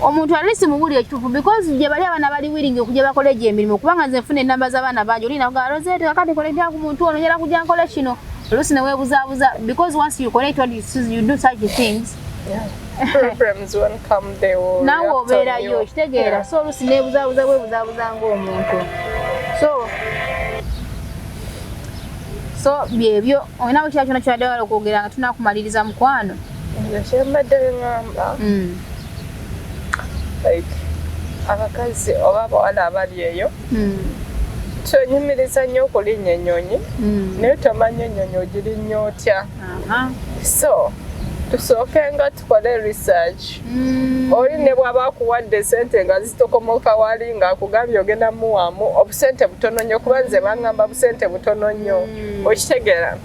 Omuntu at least mubuulire ekituufu, because gye bali abaana bali willing okujja bakole egyo emirimu, kubanga nze nfuna enamba z'abaana bangi. Oli nakugaa, "Rosette, kakati kole ntya ku muntu ono? Njala kujja nkole kino." Oluusi ne weebuzaabuza, because once you connect what you see, you do such things. Problems won't come, they will Naawe react on obeerayo you. okitegeera. So oluusi neebuzaabuza, bwebuzaabuza ng'omuntu. So byebyo. Olinawo kira kyona kyadde wala okwogera nga tunakumaliriza, mukwano? Nze kyembadde ŋŋamba, like abakazi oba abawala abali eyo, twenyumiriza nnyo okulinnya ennyonyi, naye tomanyi ennyonyi ogirinnya otya. So tusooke nga tukole research. Oli ne bw'aba akuwadde sente nga zitokomoka wali, ng'akugambye ogenda muwaamu obusente butono nnyo, kuba nze baŋŋamba busente butono nnyo, okitegeera?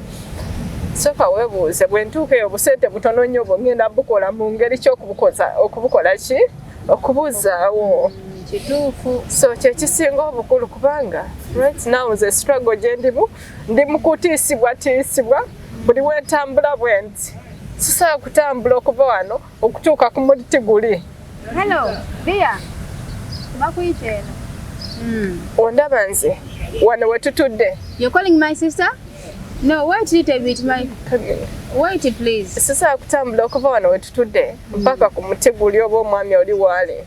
Sooka weebuuze, bwe ntuuka eyo obusente butono nnyo bwe ngenda bukola mu ngeri ki, okubukoza, okubukola ki, okubuzaawo. Kituufu. So kyekisinga obukulu, kubanga right now nze struggle gye ndimu, ndi mu kutiisibwa tiisibwa buli wentambula bwe nti. Sisobola kutambula okuva wano okutuuka ku muti guli. Hello dear, bakuyita eno. Ondaba nze wano we tutudde. You're calling my sister? No, wait little bit, my wait please. Sisobola kutambula okuva wano we tutudde mpaka ku muti guli oba omwami oli waali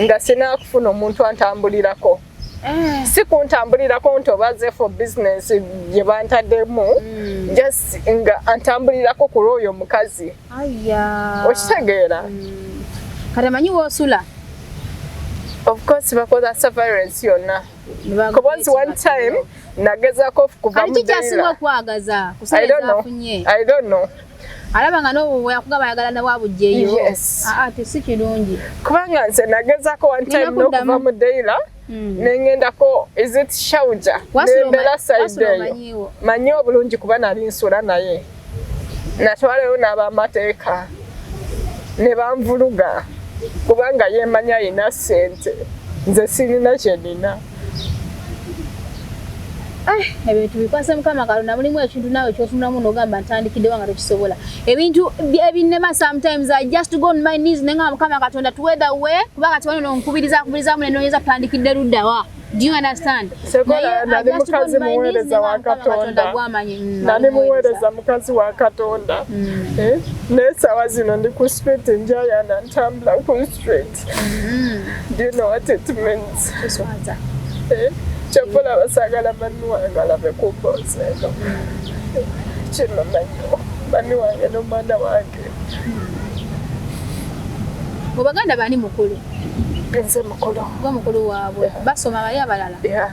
nga sinaakufuna omuntu antambulirako. Si kuntambulirako nti obaze for business gye bantaddemu, just nga antambulirako ku lw'oyo omukazi. Aya. Okitegeera? Kati amanyi woosula? Of course, bakoza surveillance yonna, because one time nagezaako kuva Kati mu kikyasinga Deira. okwagaza I kusala don't know. ezafunye? I don't know. Alaba nga n'obwo yakugamba ayagala nabwabugjeyo. Yes. Aa, tesi kirungi. Kubanga nze nagezaako one time Nina n'okuva kuddamu. mu Deira nengendako, is it Shauja, Wasula nembeera side wasula eyo. Omanyiiwo? Manyi obulungi, kuba nali nsula naye. Natwalayo n'abamateeka ne banvuluga, kubanga yeemanya ayina ssente, nze sirina kye nina. Ebintu bikwase Mukama Katonda. Mulimu ekintu naawe kyotunamu n'ogamba ntandikiddewa nga tokisobola. Ebintu ebinnema, sometimes I just go on my knees nenga, "Mukama Katonda, tuwe the way," kuba kati wano nkubiriza nkubirizamu nenoonyeza tutandikidde luddawa. Do you understand? Sekola, Naye I nali just go on mukazi my knees muweereza wa nenga, "Mukama Katonda, Katonda." gwamanyi." Nali muweereza mukazi wa Katonda. Eh? Naye sawa zino ndi ku street, njayana, ntambula ku street. Do you know what it means? Kiswaza. Eh? Kyova olaba saagala mami wange alabe ku mboozi eno. Kinuma nnyo, mami wange n'omwana wange. Mu baganda bani mukulu? Nze mukulu. Gwe mukulu waabwe? Basoma bali abalala? Yeah.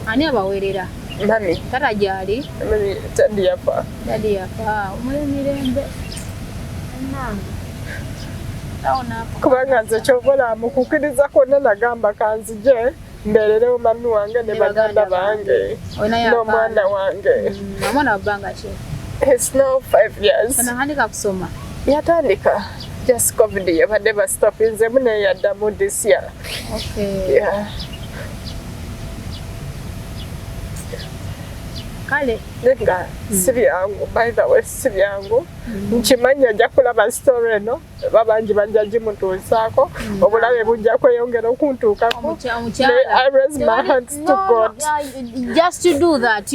Ani abaweerera? Mami. Tata gyali? Mami, daddy yafa. Daddy yafa. Omuli mirembe. Awo naafa. Kubanga nze kyova olaba mu kukkiriza kwonna nagamba kanzije mbeererewo mami wange ne Ne baganda baganda bange Olinayo n'omwana abaana? wange. Omwana wa bbanga ki? It's now 5 years. Onatandika kusoma? Yatandika, just COVID yabadde bastopinzemu, naye yaddamu this year. Yeah. Kale. Naye nga si byangu, by the way, si byangu. Nkimanyi ajja kulaba story eno, eba bangi bajja gimutuusaako, obulabe bujja kweyongera okuntuukako. Omukyala. Naye I raise my hands to God. Just to do that,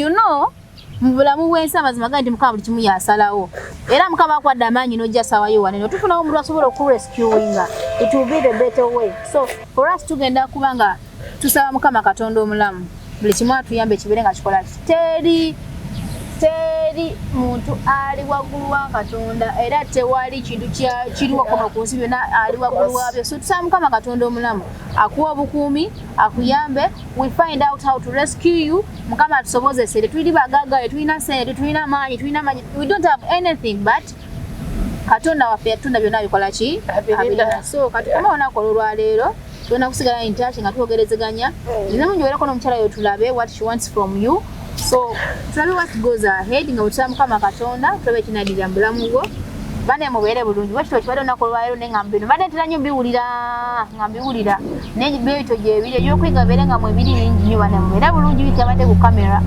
mu bulamu bw'ensi amazima gali nti Mukama buli kimu yasalawo, era Mukama akwadde amaanyi n'ojja sawayo wanene otufunawo omuntu asobola okurescuinga, it will be the better way. So for us tugenda kuba nga tusaba Mukama Katonda omulamu buli kimu atuyambe kibeere nga kikola ki. Teri, teri muntu ali waggulu wa Katonda, era tewali kintu kiriwo kuno ku nsi, byonna ali waggulu waabyo. So tusaba Mukama Katonda omulamu akuwa obukuumi, akuyambe, we find out how to rescue you. Mukama atusobozese. Tetuli bagagga, tetulina sente, tetulina maanyi, tulina maanyi, we don't have anything, but Katonda waffe yatunda byonna abikola ki? Abirinda. Abirinda. So katukome olunaku olwolwaleero. Tugenda kusigala in touch nga twogerezeganya. Nze munjogerako n'omukyala yo, tulabe what she wants from you. So tulabe what goes ahead nga bwetusaba Mukama Katonda, tulabe ekinaddirira mu bulamu bwo. Bane, mubeere bulungi. Bwekityo kibadde olunaku olwaleero, naye nga mbino mbadde ntera nnyo mbiwulira, nga mbiwulira, naye bwebityo gyebiri. Ebyokuyiga bibeere nga mwebiri bingi nnyo. Bane, mubeere bulungi. Biki abadde ku kamera.